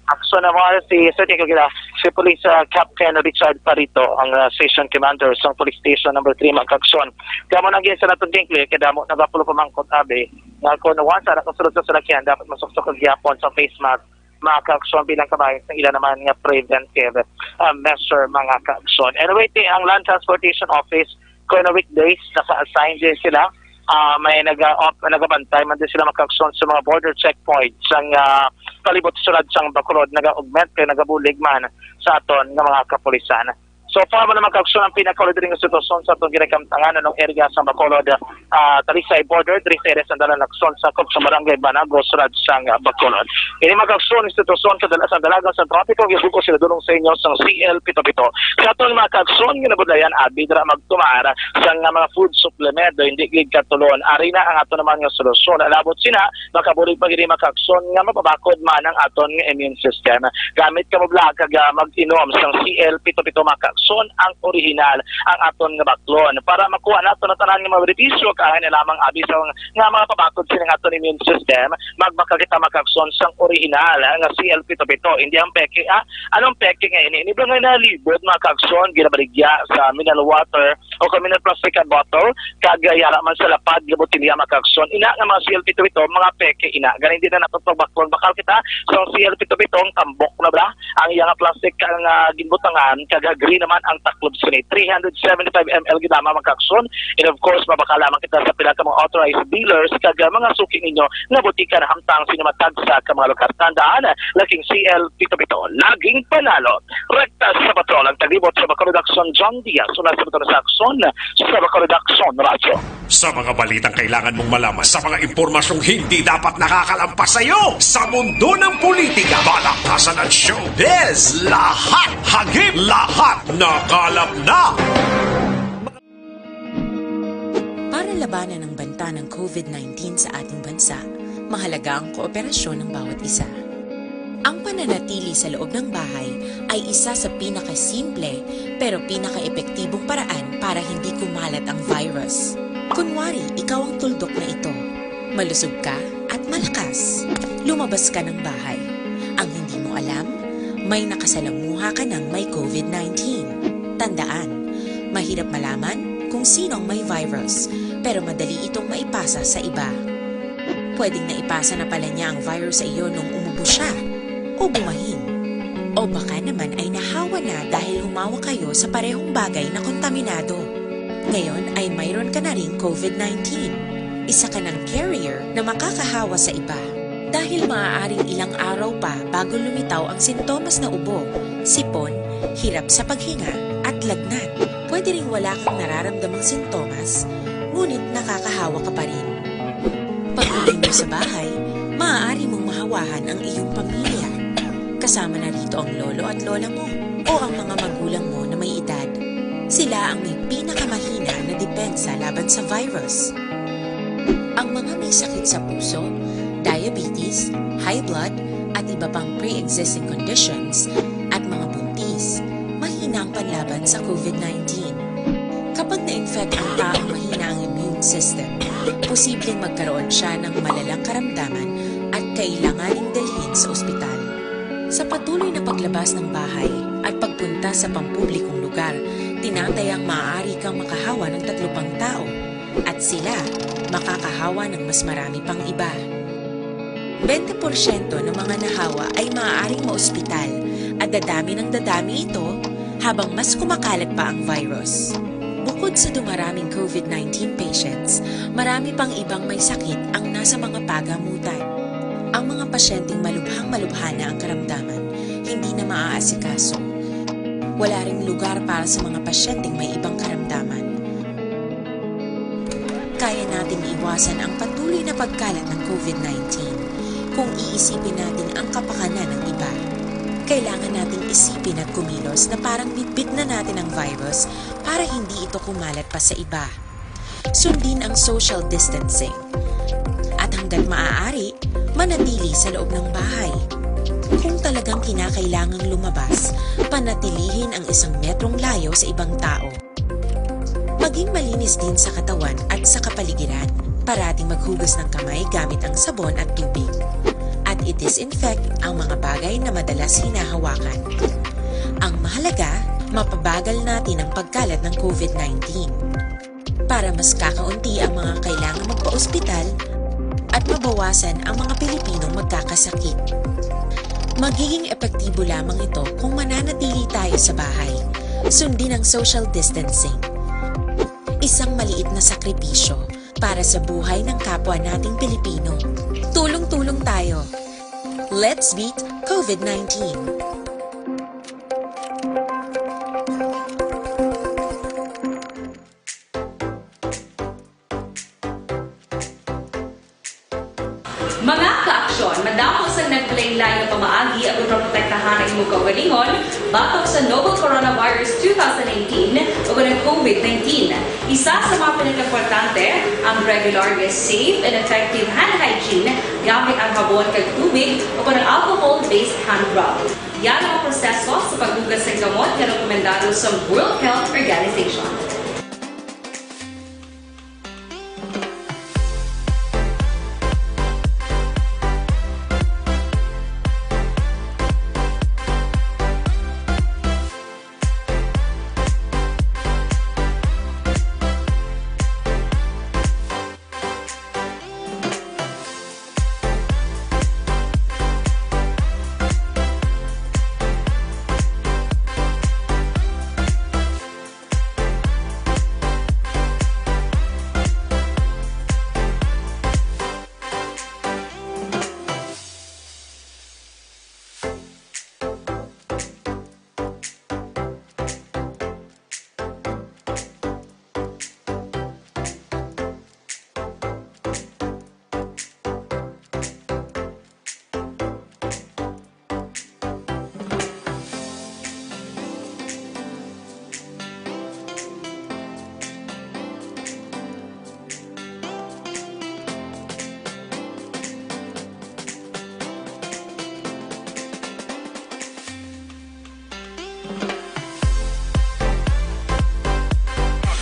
Aksyon naman si Sir Kiko Gila, si Police ah, Captain Richard Parito, ang ah, Station Commander sa Police Station Number Three, mga kaksyon. Kaya mo nang sa naton din clear, kaya damo nagapulo pamangkot abi, nga kung once sa nakasulod sa salakyan, dapat masuksok ang gihapon sa face mask, mga kaksyon, bilang kabahin sa ila naman nga preventive ah, measure, mga kaksyon. Anyway, ti ang Land Transportation Office, kung na weekdays, naka-assign din sila. Ah, may naga op, nagabantay man din sila, mga kaksyon, sa mga border checkpoints sang ah, palibot sulod sang Bacolod, nag-augment kay nagabulig man sa aton nga mga kapulisan. So far mo naman, kaksyon, ang pinakaulod diri nga sitwasyon sa atong ginagamtangan anong area sa Bacolod, ah, Talisay border, diri sa area sa Dalan Lacson, sakop sa Barangay Banago, sulod sang ah, Bacolod. Ini, mga kaksyon, ang sitwasyon sa dala sang dalagan sa trapiko, gibuko sila dulong sa inyo sang C L pito pito. Sa aton, mga kaksyon, nga nabudlayan, abi dira magtumar sa nga mga food supplement o hindi gid katulon. Ari na ang ato naman nga solusyon. Alabot sina, makabulig pa gid, mga kaksyon, nga mapabakod man ang aton nga immune system. Gamit kamo bala kag ah, mag-inom sang C L pito pito, mga kaksyon, ang original, ang aton nga baklon. Para makuha nato na tanan nga mga benepisyo, kaangay na lamang abi sa nga mga pabakod sini nga aton immune system, magmakakita, mga kaksyon, sang original ah, nga C L pito pito. Hindi ang peke, ah. Anong peke nga ini? Ini ba nga nalibot, mga kaksyon, ginabaligya sa mineral water o kung mineral plastic nga bottle, kag yara man sa lapad nga botelya, mga kaksyon. Ina nga mga C L pito pito, mga peke ina. Gani, hindi na nato pagbaklon. Bakal kita sa C L pito pito, ang tambok na bala ang iya nga plastic nga ginbutangan, kag agree naman ang taklob sini. Three hundred seventy-five M L gid lamang, mga kaksyon. And of course, mabakal lamang kita sa pila ka mga authorized dealers kag ah, mga suki ninyo nga butika na hamtang sa inyo matagsa ka mga lugar. Tandaan, laging C L pito pito, laging panalo. Rekta sa patrol ang taglibot sa Bacolod Aksyon, John Diaz, una sa motor sa Aksyon, sa Bacolod Aksyon Radyo. Sa mga balitang kailangan mong malaman, sa mga impormasyong hindi dapat nakakalampas sa iyo, sa mundo ng politika, balakasan at showbiz, lahat hagip, lahat nakalap na. Para labanan ang banta ng COVID nineteen sa ating bansa, mahalaga ang kooperasyon ng bawat isa. Ang pananatili sa loob ng bahay ay isa sa pinakasimple pero pinakaepektibong paraan para hindi kumalat ang virus. Kunwari, ikaw ang tuldok na ito. Malusog ka at malakas. Lumabas ka ng bahay. Ang hindi mo alam, may nakasalamuha ka ng may COVID nineteen. Tandaan, mahirap malaman kung sino ang may virus, pero madali itong maipasa sa iba. Pwedeng naipasa na pala niya ang virus sa iyo nung umubo siya o bumahin. O baka naman ay nahawa na dahil humawa kayo sa parehong bagay na kontaminado. Ngayon ay mayroon ka na ring COVID nineteen. Isa ka ng carrier na makakahawa sa iba. Dahil maaaring ilang araw pa bago lumitaw ang sintomas na ubo, sipon, hirap sa paghinga, at lagnat. Pwede ring wala kang nararamdamang sintomas, ngunit nakakahawa ka pa rin. Pag-uwi mo sa bahay, maaari mong mahawahan ang iyong pamilya. Kasama na rito ang lolo at lola mo o ang mga magulang mo na may edad. Sila ang may pinakamahina na depensa laban sa virus. Ang mga may sakit sa puso, diabetes, high blood, at iba pang pre-existing conditions, at mga buntis, mahina ang panlaban sa COVID nineteen. Kapag na-infect ang taong mahina ang immune system, posibleng magkaroon siya ng malalang karamdaman at kailanganing dalhin sa ospital. Sa patuloy na paglabas ng bahay at pagpunta sa pampublikong lugar, tinatayang maaari kang makahawa ng tatlo pang tao at sila makakahawa ng mas marami pang iba. Bente porsyento ng mga nahawa ay maaaring maospital at dadami ng dadami ito habang mas kumakalat pa ang virus. Bukod sa dumaraming COVID nineteen patients, marami pang ibang may sakit ang nasa mga pagamutan. Ang mga pasyenteng malubhang-malubha na ang karamdaman, hindi na maaasikaso. Wala ring lugar para sa mga pasyenteng may ibang karamdaman. Kaya nating iwasan ang patuloy na pagkalat ng COVID nineteen kung iisipin natin ang kapakanan ng iba. Kailangan nating isipin at kumilos na parang bitbit na natin ang virus para hindi ito kumalat pa sa iba. Sundin ang social distancing. At hanggat maaari, manatili sa loob ng bahay. Kung talagang kinakailangang lumabas, panatilihin ang isang metrong layo sa ibang tao. Maging malinis din sa katawan at sa kapaligiran. Parating maghugas ng kamay gamit ang sabon at tubig. At i-disinfect ang mga bagay na madalas hinahawakan. Ang mahalaga, mapabagal natin ang pagkalat ng COVID nineteen. Para mas kakaunti ang mga kailangang magpa-ospital at mabawasan ang mga Pilipinong magkakasakit. Magiging epektibo lamang ito kung mananatili tayo sa bahay. Sundin ang social distancing. Isang maliit na sakripisyo para sa buhay ng kapwa nating Pilipino. Tulong-tulong tayo. Let's beat COVID nineteen. Mga ka-aksyon, madamo sang naglain-lain nga pamaagi aron maprotektahan ang imong kaugalingon batok sa novel coronavirus two thousand nineteen o ang COVID nineteen. Isa sa mga pinakaimportante ang regular nga safe and effective hand hygiene gamit ang habon kag tubig o ang alcohol-based hand rub. Yan ang proseso sa paghugas sang kamot nga rekomendado sa World Health Organization.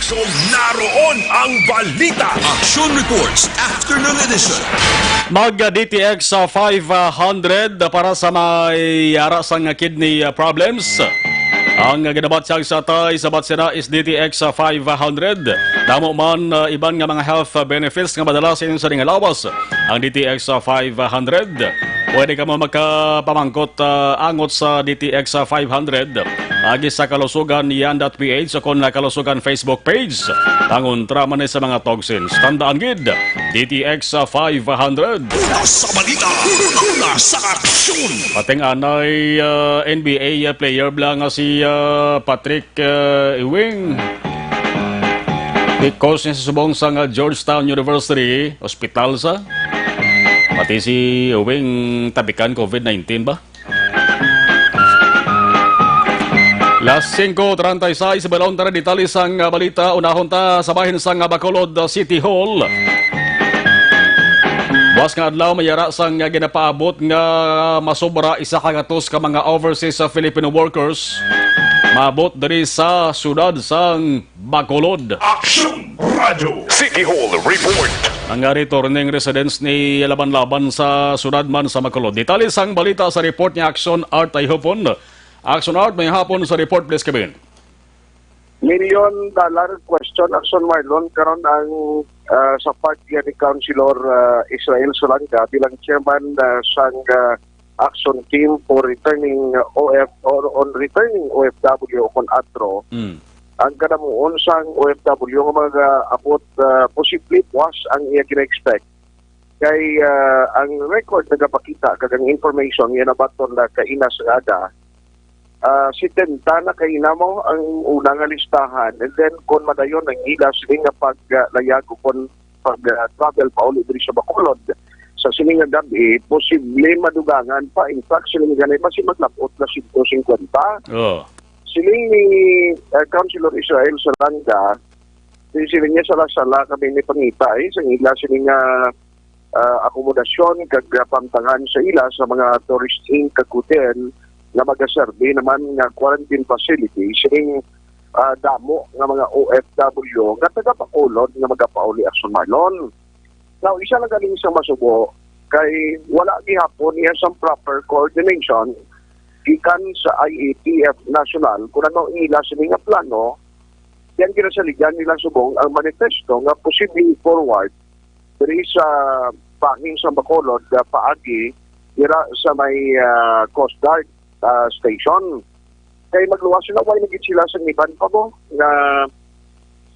Aksyon, naroon ang balita. Action Reports, Afternoon Edition. Mag, uh, D T X, uh, five hundred para sa may ara sang kidney, uh, problems. Ang ginabatyag sa atay sa Batsina is D T X, uh, five hundred. Damo man, uh, iban nga mga health, uh, benefits nga madala sa inyo sa ning lawas. Ang D T X, uh, five hundred. Pwede kamo makapamangkot, uh, angot sa D T X, uh, five hundred agi sa Kalusugan Yan dot P H o kon na Kalusugan Facebook page. Pangontra man ni sa mga toxins. Tandaan gid, D T X, uh, five hundred. Una sa balita, una sa aksyon. Pating anay, uh, N B A player bala nga si, uh, Patrick, uh, Ewing. Coach niya sa subong sang, uh, Georgetown University, ospital sa. Pati si Ewing tabikan COVID nineteen ba? Las singko treinta y seis, balon ta na detalye sang, ah, balita. Unahon ta sa bahin sang, ah, Bacolod, ah, City Hall. Buwas nga adlaw, may ara sang, ah, ginapaabot nga masobra isa ka gatos ka mga overseas, ah, Filipino workers maabot diri sa siyudad sang Bacolod. Aksyon Radyo. City Hall Report. Ang returning residents ni laban-laban sa siyudad man sa Bacolod. Detalye sang balita sa report ni Action Art Ayhupon. Action Art, may hapon sa report, please, Kevin. Million dollar question, Action Marlon, karon ang, ah, sa part ni Councilor, ah, Israel Salanga bilang chairman, ah, sang, ah, action team for returning O F or on returning O F W o kon atro, Mm. ang kadamuon sang O F W nga mga abot, ah, posible buwas ang iya gina-expect. Kay, ah, ang record nagapakita kag ang information nga nabaton na kaina sa aga, ah, setenta na kaina mo ang una nga listahan, and then kon madayon ang ila sini nga paglayag o kon pag, ah, travel pauli diri sa Bacolod sa sini nga gab-i, posible madugangan pa. In fact, siling gani, basi maglab-ot na siyento singkwenta. Oh. Siling ni, ah, Councilor Israel Salanga, si-, siling niya, sala-sala kami ni pangita, eh, sa ila sini nga, ah, akomodasyon kag, ah, pamtangan sa ila sa mga tourist inn kag hotel nga magaserbi naman nga quarantine facility sining, ah, damo nga mga O F W nga taga Bacolod nga magapauli, Action Marlon. Now, isa lang galing sa masubo, kay wala gihapon niya sang proper coordination gikan sa I A T F National kung ano ang ila sini nga plano, yan ginasaligan nila subong ang manifesto nga posible forward diri sa bahin sa Bacolod, ah, paagi dira sa may, ah, Coast Guard, ah, station. Kay magluwas sila, way na gid sila sa iban pa mo nga,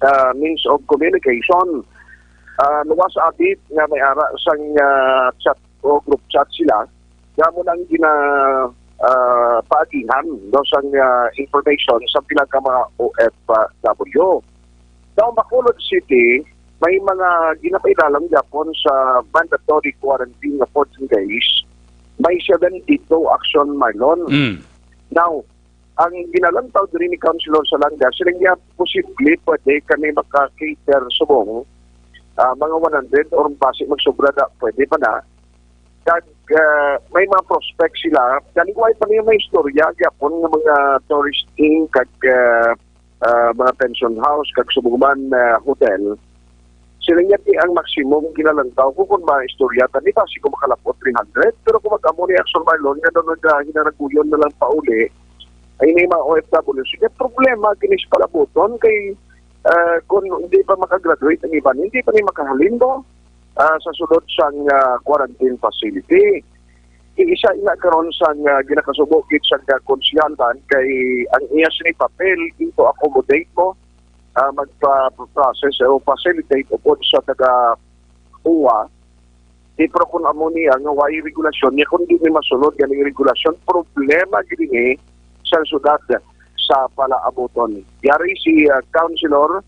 ah, means of communication. Ah, luwas abi nga may ara sang, ah, chat o group chat sila nga mo nang gina, ah, paagihan, no, sang, ah, information sa pila ka mga O F W. Sa Bacolod City, may mga ginapailalam gyapon sa mandatory quarantine nga fourteen days. May seventy-two action, Marlon. Mm. Now, ang ginalantaw diri ni Councilor Salanga, sila niya posible pwede kami maka-cater subong, ah, mga one hundred or basi magsobra na, pwede pa na. Kag, ah, may mga prospect sila. Gani, wala pa niya may istorya gyapon nga mga touristing kag, ah, ah, mga pension house kag subong man, ah, hotel. Sila niya ti ang maximum ginalantaw ko kung mga istorya ta, di ba, siguro makalapot three hundred. Pero kung mag-amo ni Axel Marlon nga daw nagahinaranguyon na lang pauli, ay ni mga O F W, sige, problema kini sa palabuton kay, ah, kung hindi pa makagraduate ang iban, hindi pa ni makahalin do, ah, sa sulod sang, ah, quarantine facility. Isa ina karon sang, ah, ginakasubo gid sang, ah, konsehalhan kay ang iya sini papel ito accommodate mo, ah, magpa-process o facilitate upod sa taga O W A. Di, pero kung amo niya nga way regulasyon niya, kung di ni masunod ganing regulasyon, problema gid ini sa syudad sa palaabuton. Yari si, ah, Councilor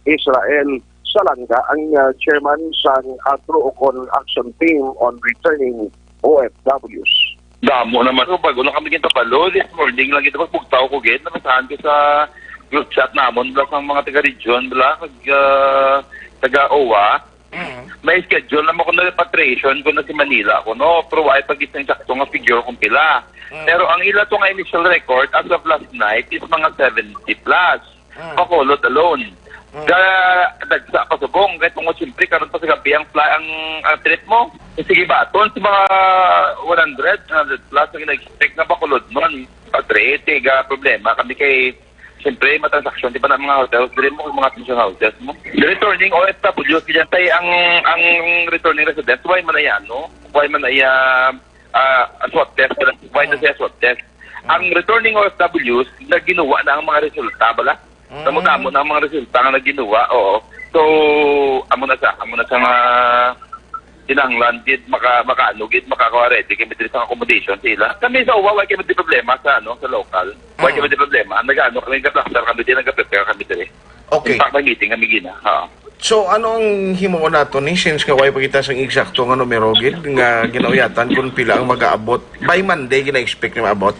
Israel Salanga, ang, ah, chairman sang ATRO ukon Action Team on Returning O F Ws. Damo naman. So, bago lang kami gid kabalo, this morning lang gid, pagpugtaw ko gid, nabasahan ko sa group chat namon, bala, sang mga taga-region, bala, kag, ah, taga-O W A. Mm. May schedule naman ko na repatriation ko na si Manila ko, no? Pero wala pa gid ang sakto nga figure kung pila. Mm. Pero ang ila to nga initial record as of last night is mga seventy plus. Mm. Bacolod alone. Mm. Ga, dagsa pa subong. Kaya tungod siyempre, karon pa sa gabi ang fly, ang, ang trip mo. Sige ba? Tungod sa mga one hundred, one hundred plus ang ina-expect nga Bacolod nun. Pag three eighty, ga problema kami kay, siyempre, matransaksyon, di ba, na mga hotels, diri mo, mga pension houses mo. Returning O F Ws, kaya tayo ang, ang returning residents, why man ay ano? Why man ay, ah, ah, swab test? Why na siya swab test? Ang returning O F Ws, naginuwa na ang mga resulta, bala? Mm. Damo-damo na ang mga resulta nga naginuwa, oo. So, amo na siya, amo na siya nga kinahanglan gid maka-, makaano gid, makakuha ready kami diri sa accommodation sa ila. Kami sa O W A, wala kami di problema sa, ano, sa local. Wala Mm. kami di problema. Ang nag-ano kami, nag-cluster kami diri, nag-prepare kami diri. Okay. In fact, may meeting kami gina. Ha. So, ano ang himuon nato ni, since nga way pa kita sang eksakto nga numero gid nga ginauyatan kung pila ang mag-aabot? By Monday, gina-expect nga maabot?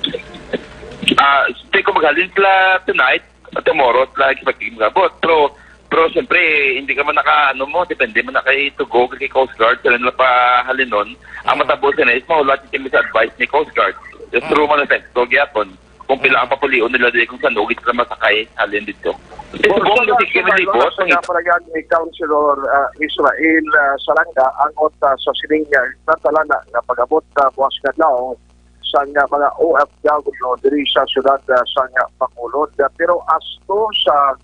Ah, stay ko maghalin sila tonight, tomorrow sila expecting mag-abot. Pero, pero siyempre, hindi ka man naka, ano mo, depende man na kay Tugog, kay Coast Guard, sila nila pahalinon. Ang Mm. matabo sila is mahulat yung sa advice ni Coast Guard. Just Mm. through manifesto, gyapon. Kung pila ang papulion nila dili, kung saan ugit sila masakay, halin dito. Ito Kung po, sa hindi kami Marlon, libot, sa ang nga palayan ni Councilor, ah, Israel, ah, Salanga, angot, ah, sa sining, ah, natalana nga pag-abot, ah, buwas nga adlaw, sa nga mga O F W diri sa syudad, ah, sa nga Bacolod. Ah, pero as to sa,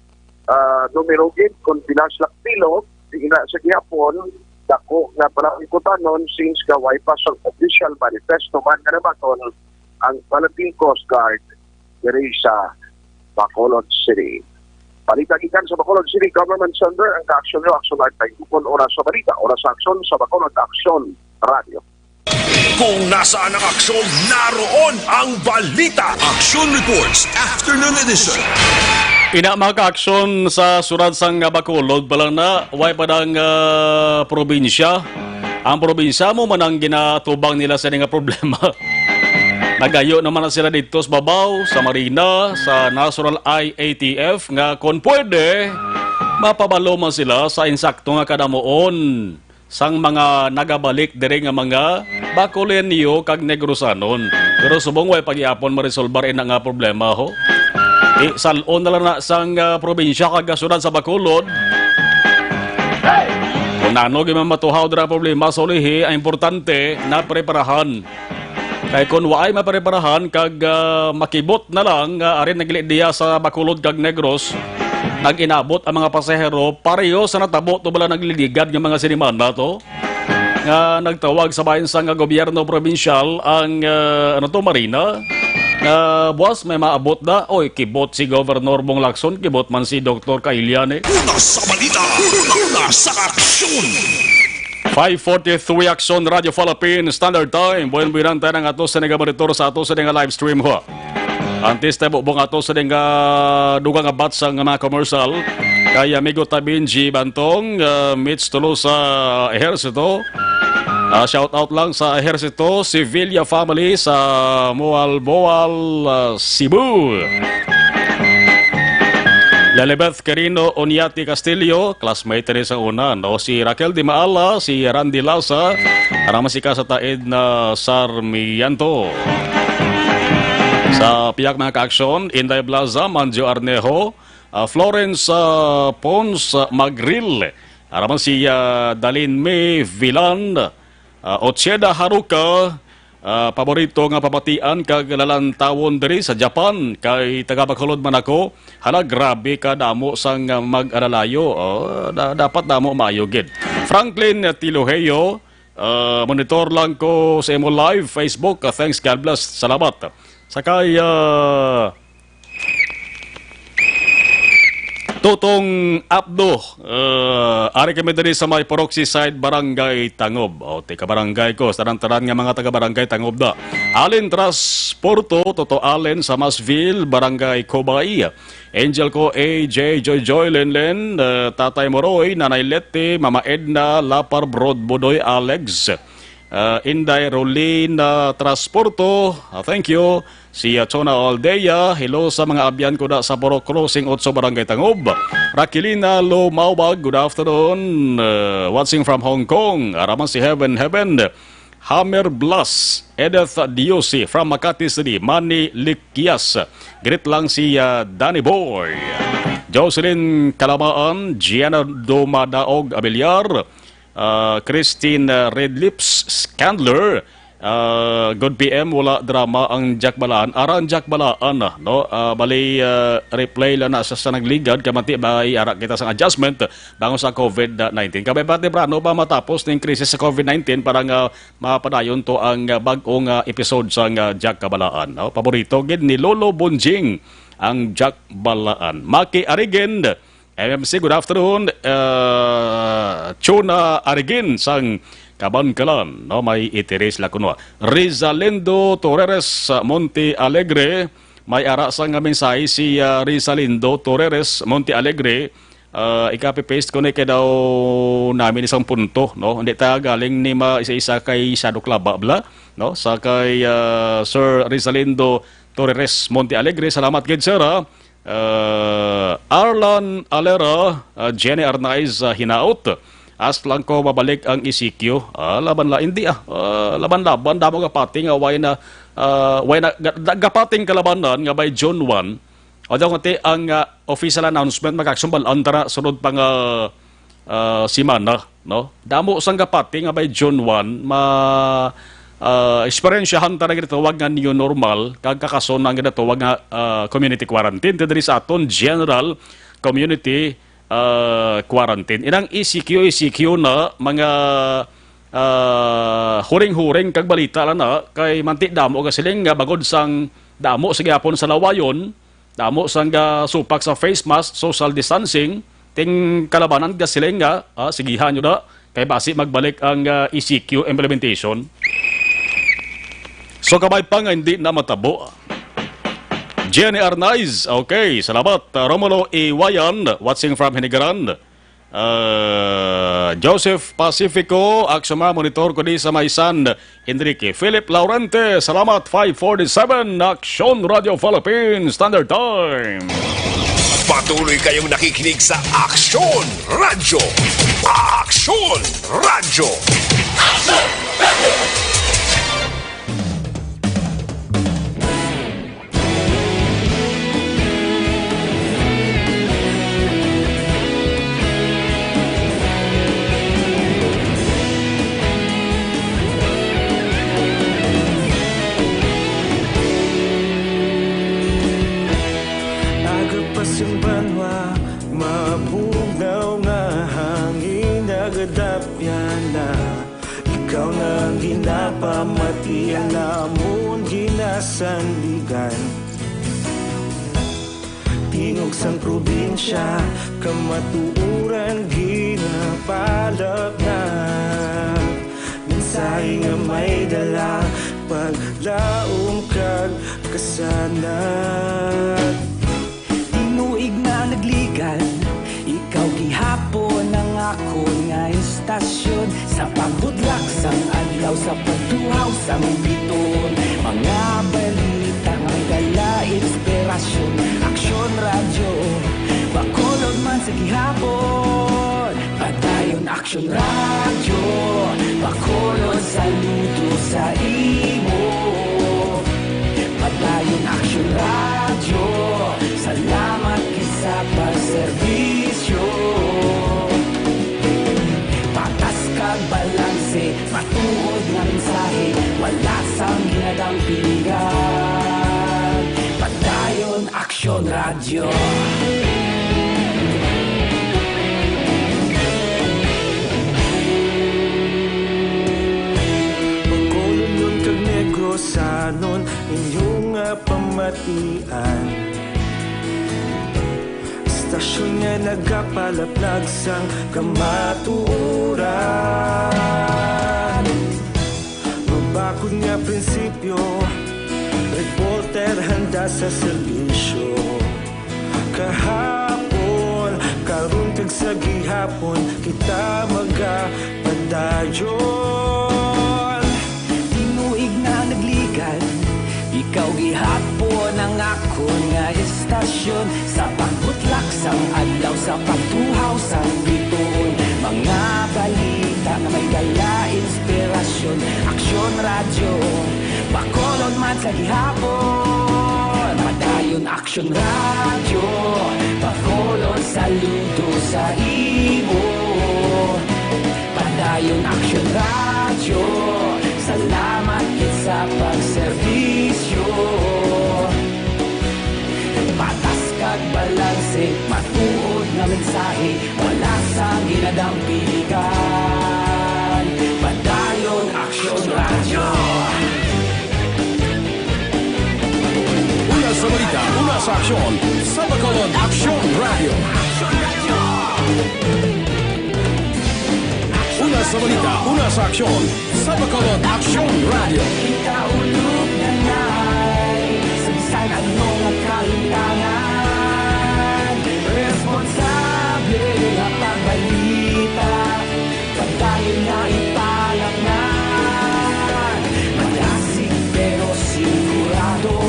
ah, numero gid, kung pila sila pilot, di ina sa gihapon, dako nga pala ang kutanon since nga way pa sa official manifesto man nga nabaton ang Philippine Coast Guard diri sa Bacolod City. Balita gikan sa Bacolod City Government Center, ang kaaksyon nyo, Aksyon Live Tayugon, oras sa balita, oras sa aksyon sa Bacolod Aksyon Radio. Kung nasaan ang aksyon, naroon ang balita. Action Reports, Afternoon Edition. Ina, mga kaaksyon, sa siyudad sang Bacolod pa lang na, way pa dang, ah, probinsya. Ang probinsya mo man ang ginatubang nila sa nga problema. Nagayo naman na sila dito sa babaw, sa Marina, sa National I A T F, nga kung pwede, mapabalo man sila sa insakto nga kadamuon sang mga nagabalik diri nga mga Bacoleño kag Negrosanon. Pero subong way pa gihapon maresolbar ina nga problema, ho. Isalon na lang na sang, ah, probinsya kag syudad sa Bacolod. Nano gid mamatuhaw dira problema sa ulihi, ang importante, napreparahan. Kay kung waay mapreparahan, kag, ah, makibot na lang nga ari nagli diya sa Bacolod kag Negros, nag-inabot ang mga pasahero, pareho sa natabo to bala nagliligad nga mga sinimana to, nga nagtawag sa bahin sa nga gobyerno probinsyal ang, ah, ano to, Marina, nga buwas may maabot na. Oy, kibot si Governor Bong Lacson, kibot man si Doktor Kailian, eh. Una sa balita, una sa aksyon. Five forty-three Aksyon, Radyo Philippine Standard Time. Buen-buenan tayo ng ato sa nagamonitor sa ato sa nga live stream, ho. Antes tayo bubong ato sa nga dugang abat sa nga mga commercial. Kay amigo Tabin G Bantong, ah, Mitch Tolosa, Ejercito. Ah, shout out lang sa Ejercito, Sevilla family sa Moalboal, ah, Cebu. Lilibeth Quirino Onyati Castillo, classmate ni sa una, no? Si Raquel Di Maala, si Randy Laza, ara man si ka sa Taid na Sarmiento. Sa piyak mga kaaksyon, Inday Blaza, Manjo Arnejo, ah, Florence, ah, Pons, ah, Magril, ara man si, ah, Dalin May Villan, ah, Ocheda Haruka, ah, paborito nga pamatian kag lalantawon diri sa Japan, kay taga Bacolod man ako. Hala, grabe ka damo sang, ah, mag-alalayo. Oh, da-, dapat damo maayo gid. Franklin Tiloheyo, ah, monitor lang ko sa imo live Facebook. Ah, thanks, God bless. Salamat. Sakay, ah, Tutong Apdo, uh, ari kami diri sa may Purok Seaside, Barangay Tangob. O, tika barangay ko, sa tanan-tanan nga mga taga Barangay Tangob da. Allen Transporto, Toto Allen sa Masville, Barangay Cobay. Angel ko, A J, Joy Joy, Len Len, uh, Tatay Moroy, Nanay Leti, Mama Edna, Lapar Broad, Budoy Alex. Ah, Inday Rolina Transporto, ah, thank you. Si, ah, Chona Aldea, hello sa mga abyan ko da sa Purok Crossing, Otso, Barangay Tangob. Rakilina Lo Maubag, good afternoon. Ah, watching from Hong Kong. Araman si Heaven Heaven. Hammer Blas, Edith Diosi from Makati City, Manny Likias. Greet lang si, ah, Danny Boy. Jocelyn Kalamaan, Gianna Dumadaog Abiliar, ah, Christine, ah, Red Lips Scandler, ah, good P M, wala drama ang Jack Balaan. Ara ang Jack Balaan, ah, no? Ah, bali, ah, replay lang na sa, sa nagligad, kamanti ba, ara kita sa adjustment bangon sa covid nineteen. Kabay pa, temprano pa matapos ning krisis sa covid nineteen para nga mapadayon to ang, ah, bag-ong, ah, episode sa, ah, Jack Kabalaan, no? Paborito gid ni Lolo Bonjing ang Jack Balaan. Maki Arigin, M M C, good afternoon. Uh, Chuna Arigin sang Kabankalan, no, may itiri sila kuno. Rizalindo Torres sa Monte Alegre, may ara sa nga mensahe si, uh, Rizalindo Torres Monte Alegre. Uh, ikapi-paste ko ni kay daw namin isang punto, no? Hindi ta galing ni ma isa-isa kay Shadow Club, bla, no? Sa kay, uh, Sir Rizalindo Torres Monte Alegre, salamat gid, sir, ha? Uh, Arlan Alera, uh, Jenny Arnaiz, uh, Hinaot. Ask lang ko mabalik ang E C Q. Ah, laban la, hindi, ah. Ah, laban-laban, damo nga pati nga way na, ah, way na, ga-, ga-, gapating kalabanan nga by June one. O daw ngati ang, ah, official announcement, magkaksumbal ang tara sunod pa nga, ah, semana, no? Damo sang gapati nga by June one, ma, ah, eksperyensyahan ta na ginatawag nga new normal, kag kakasuna ang ginatawag nga, ah, community quarantine. Ti diri sa aton, general community, ah, quarantine. Inang E C Q, E C Q na, mga, ah, huring-huring kag balita lang na, kay manti damo ka siling nga bagod sang damo sa gihapon sa lawayon, damo sang gasupak sa face mask, social distancing, ting kalabanan ka siling nga, ah, sigihan nyo na, kay basi magbalik ang, ah, E C Q implementation. So, kabay pa nga hindi na matabo. Jenny Arnaiz, okay, salamat. Ah, Romulo Iwayan, watching from Hinigaran. Ah, Joseph Pacifico, Aksyon, monitor ko di sa Maisan. Enrique Philip Laurente, salamat. Five forty-seven, Aksyon Radio Philippines Standard Time. Patuloy kayong nakikinig sa Aksyon Radyo. Aksyon Radyo. Kadapyan na, ikaw na ang ginapamatian, amon ginasandigan. Tingog sang probinsya, kamatuoran ginapalapnag. Mensahe nga may dala, paglaom kag kasanag. Tinuig na nagligan, ikaw gihapon ang akon nga istasyon. Sa pagbudlak sang adlaw, sa pagtuhaw sang bituon, mga balita nga may dala inspirasyon. Aksyon Radyo, Bacolod man sa gihapon. Padayon Aksyon Radyo, Bacolod, saludo sa imo. Padayon Aksyon Radyo, salamat gid sa pagserbisyo. Patas kag balanse, matuod nga mensahe, wala sang ginadampingan. Padayon Aksyon Radyo. Bacolodnon kag Negrosanon, inyo nga pamatian. Istasyon nga nagapalaplag sang kamatuoran. Mabakod nga prinsipyo, reporter handa sa serbisyo. Kahapon, karon kag sa gihapon, kita magapadayon. Tinuig na nagligan, ikaw gihapon ang akon nga istasyon. Sa pagbutlak sang adlaw, sa pagtuhaw sang bituon, mga balita nga may dala inspirasyon. Aksyon Radyo, Bacolod man sa gihapon. Padayon Aksyon Radyo, Bacolod, saludo sa imo. Padayon Aksyon Radyo, salamat gid sa pagserbisyo. Patas kag balanse, matuod nga mensahe, wala sang ginadampingan. Padayon Aksyon Radyo. Una sa balita, una sa aksyon, sa Bacolod Aksyon Radyo. Una sa balita, una sa aksyon, sa Bacolod Aksyon Radyo. Kita ulog na nay, sa bisan ano nga kalimtangan, responsable nga pagbalita. Padayon na ipalapngan, madasig pero sigurado.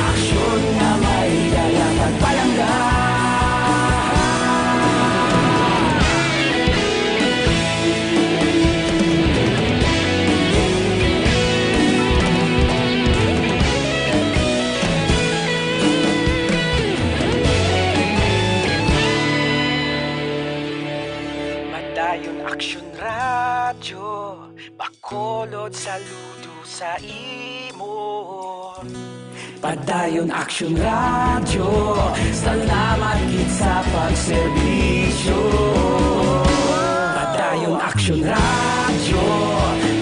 Aksyon nga may dala pagpalangga. Padayon Aksyon Radyo, Bacolod, saludo sa imo. Padayon Aksyon Radyo, salamat gid sa pagserbisyo. Padayon Aksyon Radyo,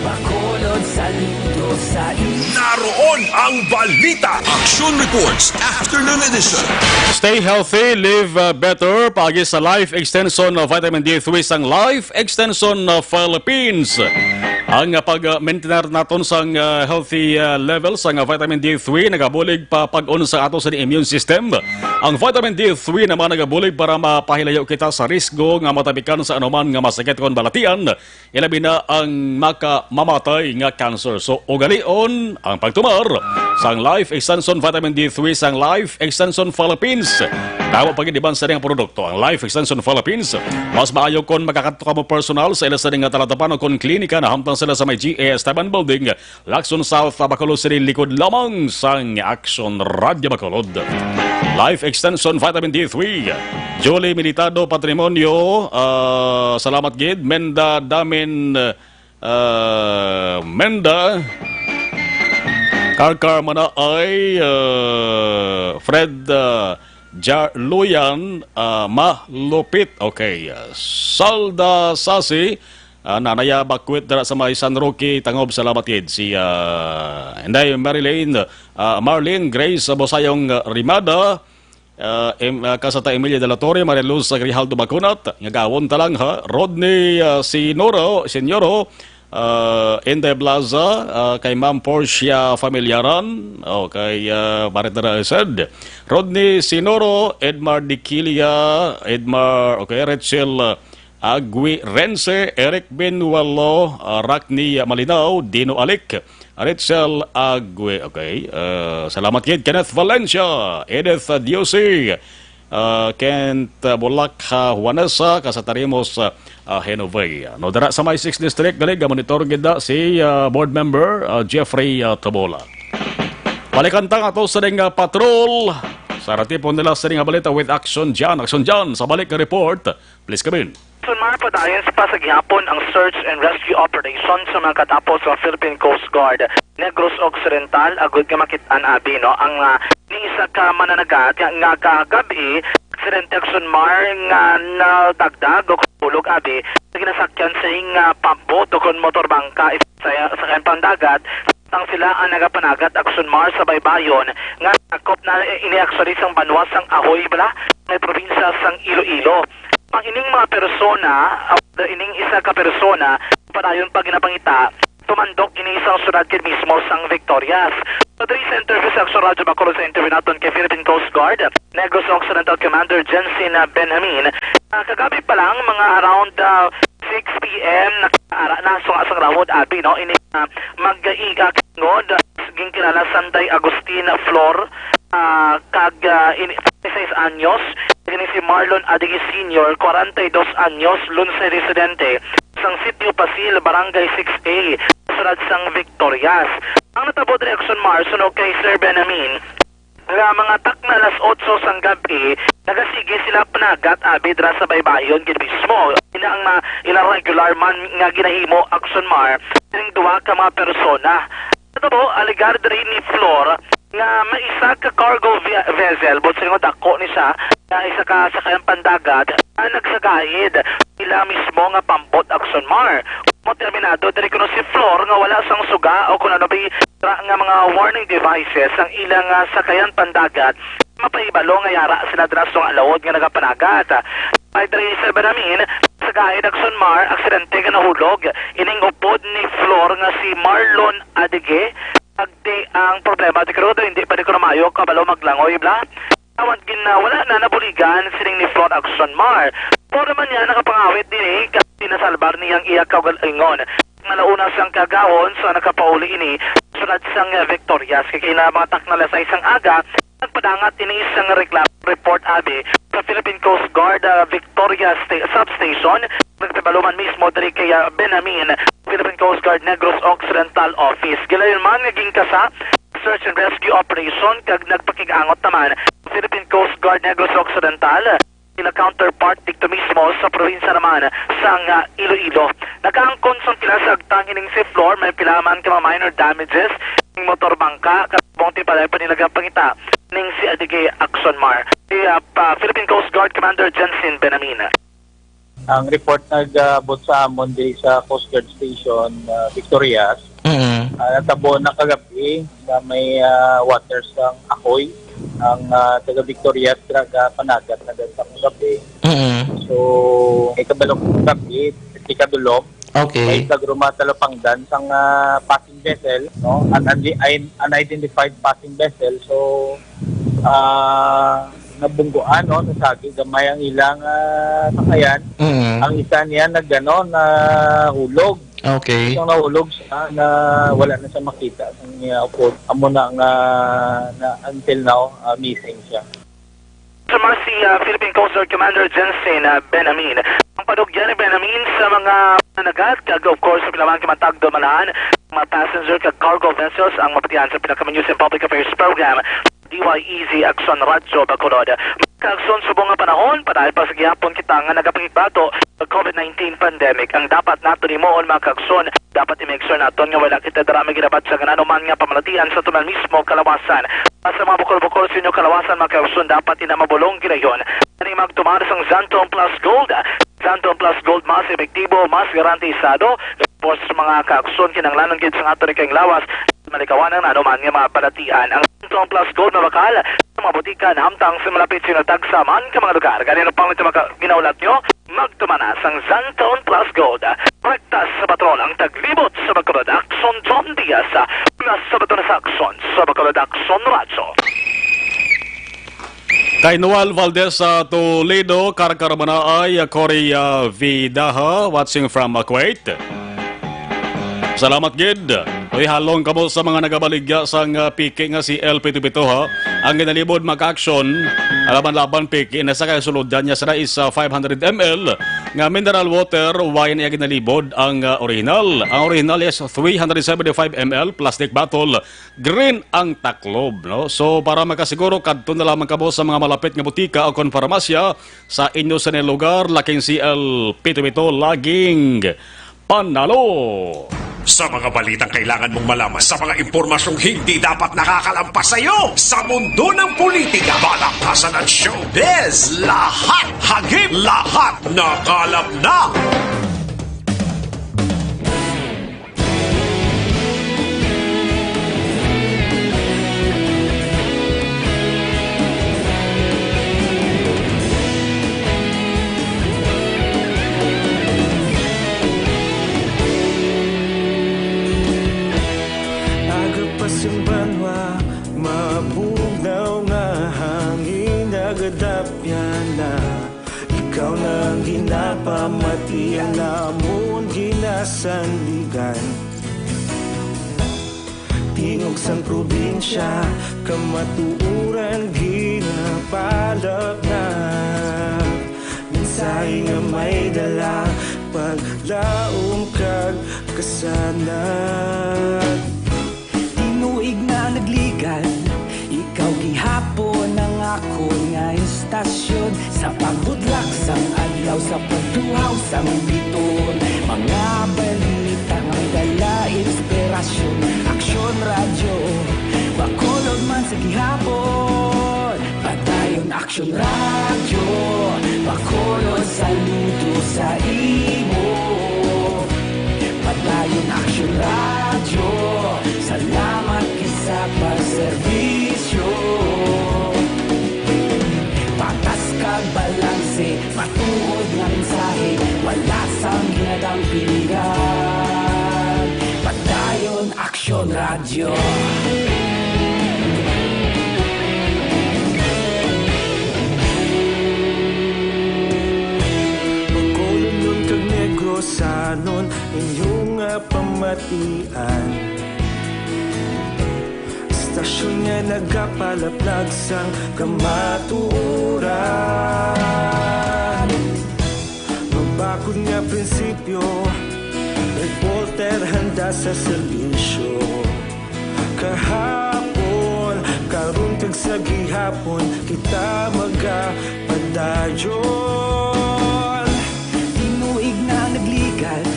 Bacolod, saludo sa imo. Naroon ang balita. Aksyon Reports, Afternoon Edition. Stay healthy, live uh, better. Paagi sa Life Extension uh, Vitamin D three sang Life Extension uh, Philippines. Ang uh, pag-maintain naton sang uh, healthy uh, level sang uh, vitamin D three nagabulig pa pag-on sa ato sa immune system. Ang vitamin D three naman nagabulig para mapahilayo kita sa risgo nga matapikan sa anuman nga masakit kon balatian, ilabi na ang makamamatay nga cancer. So, ugalion ang pagtumar sang Life Extension Vitamin D three sang Life Extension Philippines. Damo pa gid iban sa iyang produkto ang Life Extension Philippines. Mas maayo kon makakadto kamo personal sa ila sini nga talatapan o kon klinika, nahamtang sila sa may G A S Taban Building, Lacson South, Bacolod City, likod lamang sang Aksyon Radyo Bacolod. Life Extension Vitamin D three. Julie Militado Patrimonio, ah, salamat gid. Menda Damin, ah, Menda. Karkar Manaay, ah, Fred, ah, Jarluyan, ah, Malupit. Okay. Salda Sasi, ah, Nanaya Bakwit dira sa may San Roque, Tangob, salamat gid. Si, ah, Inday Marilyn, ah, Marlene Grace Bosayong Rimada, ah, Em-, ah, Kasata Emilia de la Torre, Maria Luz Grijaldo Bacunat, nga gawon ta lang ha, Rodney, ah, Sinoro, Sinyoro, ah, Inday Blaza, ah, kay Ma'am Portia Familiaran, o kay, ah, Barret Dara Esed, Rodney Sinoro, Edmar Diquilia, Edmar, okay, Rachel, ah, Agui Rense, Eric Benualo, ah, Rakni Malinaw, Dino Alik, Rachel Agui, okay, ah, salamat gid, Kenneth Valencia, Edith Diosi, ah, Kent, ah, Bulak, ah, Juanesa, Kasatarimos, ah, ah, Genovea. No, dira sa may sixth District, galing, monitor gid na si, ah, Board Member, ah, Jeffrey, ah, Tabola. Balikan ta nga to sa ding, ah, patrol. Sa ratipon nila sa ding, ah, balita with Action John. Action John, sa balik nga report, please come in. Sunmar, padayon pa sa gihapon ang search and rescue operation sa mga katapos sa Philippine Coast Guard Negros Occidental, agud nga makit-an abi, no, ang, ah, ni isa ka mananagat nga, nga kagab-i, aksidente, Action Mar, nga nadagdag o hulog abi sa ginasakyan sing, ah, pambot o kon motorbangka sa, sa kayang pandagat, samtang sila ang nagapanagat, Action Mar, sa baybayon nga sakop na ini actually sang banwa sang Ahoy, bala, may probinsya sang Iloilo. Ang ining mga persona, ah, ining isa ka persona, padayon pa ginapangita, tumandok ini sang syudad gid mismo sang Victorias. So, diri sa interview sa Action Radyo Bacolod, sa interview naton kay Philippine Coast Guard Negros Occidental Commander Jensen, ah, Benjamin, ah, kagabi pa lang, mga around, ah, six p m, nakaara na sa, sa Rawod Abi, no? Ini, ah, mag-iga kingod, ah, ginkilala Sanday Agustin Flor, ah, kag, ah, ini, forty-six anyos, kini si Marlon Adigi Senior, kwarenta y dos anyos, Lunsay residente, sang Sitio Pasil, Barangay six A, sulod sang Victorias. Ang natabo diri, Action Mar, suno kay Sir Benjamin, nga mga takna alas otso sang gab-i, nagasigi sila panagat abi dira sa baybayon gid mismo. Ina ang ma-, ila regular man nga ginahimo, Action Mar, ning duha ka mga persona. Natabo, alegar diri ni Flor nga may isa ka cargo ve-, vessel, buot silingon dako ni siya, nga isa ka sakayan pandagat, nga nagsagaid ila mismo nga pambot, Action Mar. Mo terminado diri kuno si Flor nga wala sang suga o kung ano bi-, ra nga mga warning devices ang ilang, ah, sakayan pandagat, mapahibalo nga yara sila dira sa mga alawod nga nagapanagat. Ay diri sa Banamin, sa Gaid, Action Mar, aksidente nga nahulog ining upod ni Flor nga si Marlon Adege. Agdi ang problema, di karon hindi pa di ko na maayo kabalo maglangoy, bla. Tawad gin na wala na nabuligan sining ni Flor, Action Mar. Pero man niya nakapangawit diri kay nasalbar niyang iya kaugalingon. Nalauna sang kagahon sa nakapauli ini sulod sang, ah, Victorias. Kay kina mga takna alas sais sang aga, nagpadangat ini sang reklamo report abi sa Philippine Coast Guard, ah, Victorias Sta-, Substation. Nagpabalo man mismo diri kay, ah, Benamin, Philippine Coast Guard Negros Occidental Office. Gilayon man nga gingkasa search and rescue operation kag nagpakig-angot naman Philippine Coast Guard Negros Occidental, sila counterpart didto mismo sa probinsya naman sang, ah, Iloilo. Nakaangkon sang pila sa agtang ining si Flor, may pila man ka mga minor damages ning motor bangka, kag bongti pa lang pa nila pangita ning si Adige, Action Mar. Si, ah, pa, Philippine Coast Guard Commander Jensen Benamina. Ang report nag-abot sa amon diri sa Coast Guard Station, ah, Victorias. Mm. Ah, natabo na kagabi nga may, ah, waters sang Ahoy ang, ah, taga Victorias, graga panagat na dahil sa kagabi. Mm. So, may kabalo kagabi, tikadulom, Okay. May tagruma talapangdan sang, ah, passing vessel, no? An, an, an, unidentified passing vessel. So, ah, nabungguan, no? Nasagi gamay ang ilang, ah, sakayan. Mm. Ang isa niya nag, ano, nahulog. Okay. Isang nahulog siya na wala na siya makita sa niya upod. Amo na nga, na until now, ah, missing siya. Sa Mar si, ah, Philippine Coast Guard Commander Jensen, ah, Benamin. Ang panugyan ni Benamin sa mga nanagat, kag of course, sa pila man ka matagdo malahan, mga passenger kag cargo vessels ang mapatihan sa Pinakama News and Public Affairs Program, D Y E Z Action Radyo Bacolod. Kaagsoon, subong nga panahon, padayon pa sa gihapon kita nga nagapakigbato sa covid nineteen pandemic. Ang dapat naton himuon, mga kaagsoon, dapat i-make sure naton nga wala kita dira may ginabad sa kananuman nga pamalatian sa aton mismo kalawasan. Sa mga bukol-bukol sa inyo kalawasan, mga kaagsoon, dapat ina mabulong ginayon. Ani magtumar sang Xanthone Plus Gold. Xanthone Plus Gold mas epektibo, mas garantisado. Tapos, mga kaagsoon, kinahanglanon gid sa aton ikang lawas malikawan ang nanuman nga mga balatian. Ang Xanthone Plus Gold mabakal sa mga butika, hamtang sa malapit sa inyo tagsa man ka mga lugar. Gani, ano pang ito maka-, ginaulat nyo? Magtumana sang Xanthone Plus Gold. Rekta sa patrol ang taglibot sa Bacolod, Action John Diaz. Mula sa Bacolod sa Action, sa Bacolod Action Radyo. Kay Noel Valdez sa Toledo, Carcar Manaay, Cory, ah, Vidaha, watching from, ah, Kuwait. Salamat gid. Uy, halong kamo sa mga nagabaligya sang, ah, piki nga si El Pito Pito, ha. Ang ginalibod, mga ka-action, alaban-laban piki na sa kay sulod niya sila is, ah, five hundred M L nga mineral water, wine iya ginalibod ang, ah, original. Ang original is three hundred seventy-five M L plastic bottle. Green ang taklob, no? So, para makasiguro, kadto na lamang kamo sa mga malapit nga butika o kon parmasya sa inyo sa inyong lugar, laking si El Pito Pito, laging panalo. Sa mga balitang kailangan mong malaman, sa mga impormasyong hindi dapat nakakalampas sa iyo, sa mundo ng politika, balakasan at showbiz, lahat hagip, lahat nakalap na. Aga pa sing banwa, mabugnaw nga hangin nagadapyan na. Ikaw na ang ginapamati, ang amon ginasandigan. Tingog sang probinsya, kamatuoran ginapalapnag. Mensahe nga may dala, paglaom kag kasanag. Tinuig na nagligan, ikaw gihapon ang akon nga istasyon. Sa pagbutlak sang adlaw, sa pagtuhaw sang biton, mga balita nga may dala inspirasyon. Aksyon Radyo, Bacolod man sa gihapon. Padayon Aksyon Radyo, Bacolod, saludo sa imo. Padayon Aksyon Radyo, salamat gid sa pagserbisyo. Patas kag balanse, matuod nga mensahe, wala sang ginadampingan. Padayon Aksyon Radyo. Bacolodnon kag Negrosanon, inyo nga pamatian. Istasyon nga nagapalaplag sang kamatuoran. Mabakod nga prinsipyo, reporter handa sa serbisyo. Kahapon, karon kag sa gihapon, kita magapadayon. Tinuig na nagligan,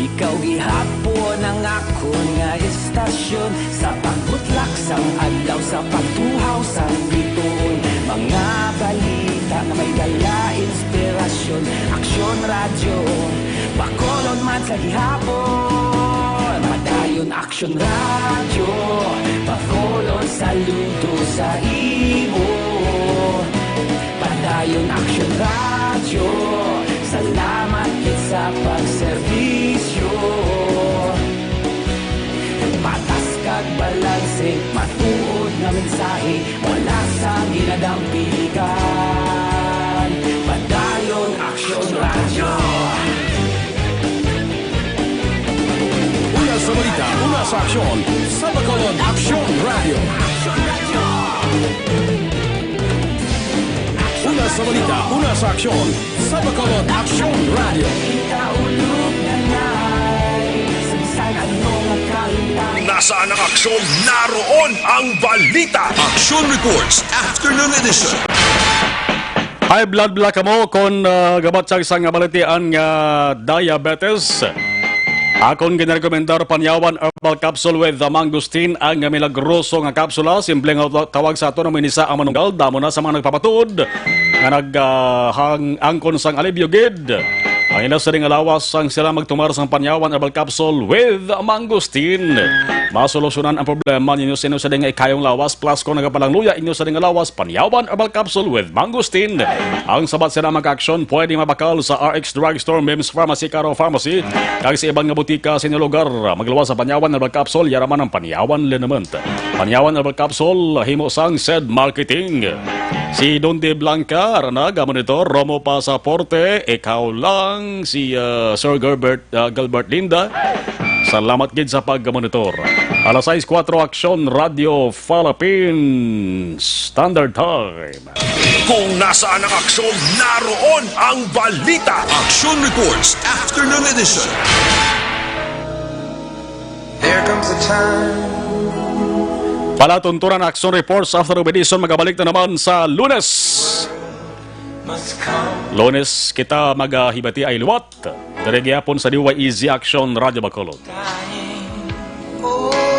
ikaw gihapon ang akon nga istasyon. Sa pagbutlak sang adlaw, sa pagtuhaw sang bituon, mga balita nga may dala inspirasyon. Aksyon Radyo, Bacolod man sa gihapon. Padayon Aksyon Radyo, Bacolod, saludo sa imo. Padayon Aksyon Radyo, salamat gid sa pagserbisyo. Patas kag balanse, matuod nga mensahe, wala sang ginadampigan. Padayon Aksyon Radyo. Una sa balita, una sa aksyon, sa Bacolod Aksyon Radyo. Una sa balita, una sa aksyon, sa Bacolod Aksyon Radyo. Nasaan ang aksyon? Naroon ang balita. Aksyon Reports, Afternoon Edition. High blood bala kamo kon, ah, gabatyag sa nga balatian nga diabetes? Akon ginarekomendar Panyawan Herbal Capsule with the Mangosteen, ang milagroso nga kapsula. Simple nga ta-, tawag sa ato na minisa ang manunggal. Damo na sa mga nagpapatuod nga nag, ah, hang-, angkon sang alibyo gid ang ila sa nga lawas sang sila magtumar sang Panyawan Herbal Capsule with Mangosteen. Masolusyonan ang problema ninyo sa inyo sa nga ikayong lawas, plus kung nagapalangluya inyo sa nga lawas, Panyawan Herbal Capsule with Mangosteen. Ang sabat sila magka-aksyon pwede mabakal sa R X Drugstore, Mims Pharmacy, Caro Pharmacy, kag sa iban nga butika sa inyong lugar. Magluwas sa Panyawan Herbal Capsule, yara man ang Panyawan Liniment. Panyawan Herbal Capsule, himo sang Sed Marketing. Si Don De Blanca, Aranag, amo nito, Romo Pasaporte, ikaw lang, si, ah, Sir Gilbert, ah, Gilbert Linda. Salamat gid sa pagmonitor. Alas sais kuwatro, Aksyon Radio Philippines Standard Time. Kung nasaan ang aksyon, naroon ang balita. Action Reports, Afternoon Edition. There comes a time. Palatuntunan, Action Reports, Afternoon Edition, magabalik na naman sa Lunes. Lunes kita magahibati ay liwat. Diri gyapon sa D Y E Z Action Radio Bacolod.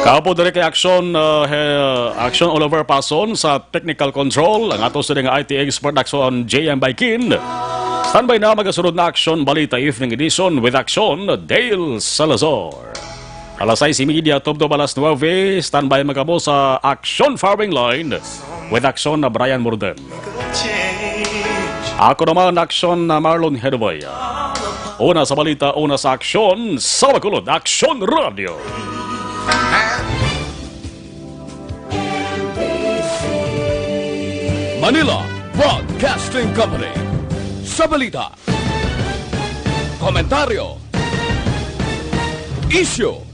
Kapo diri kay Action, uh, he-, Action Oliver Pason sa technical control. Ang ato sa nga I T expert, Action J M Baikin. Standby na magasunod na Action Balita Evening Edition with Action Dale Salazar. Alas sais y media, tubtob alas nuwebe, standby man kamo sa Action Firing Line with Action na Brian Morden. Ako naman, Action na Marlon Hedoboy. Una sa balita, una sa aksyon, sa Bacolod, Action Radio. Manila Broadcasting Company. Sa balita, komentaryo, isyu,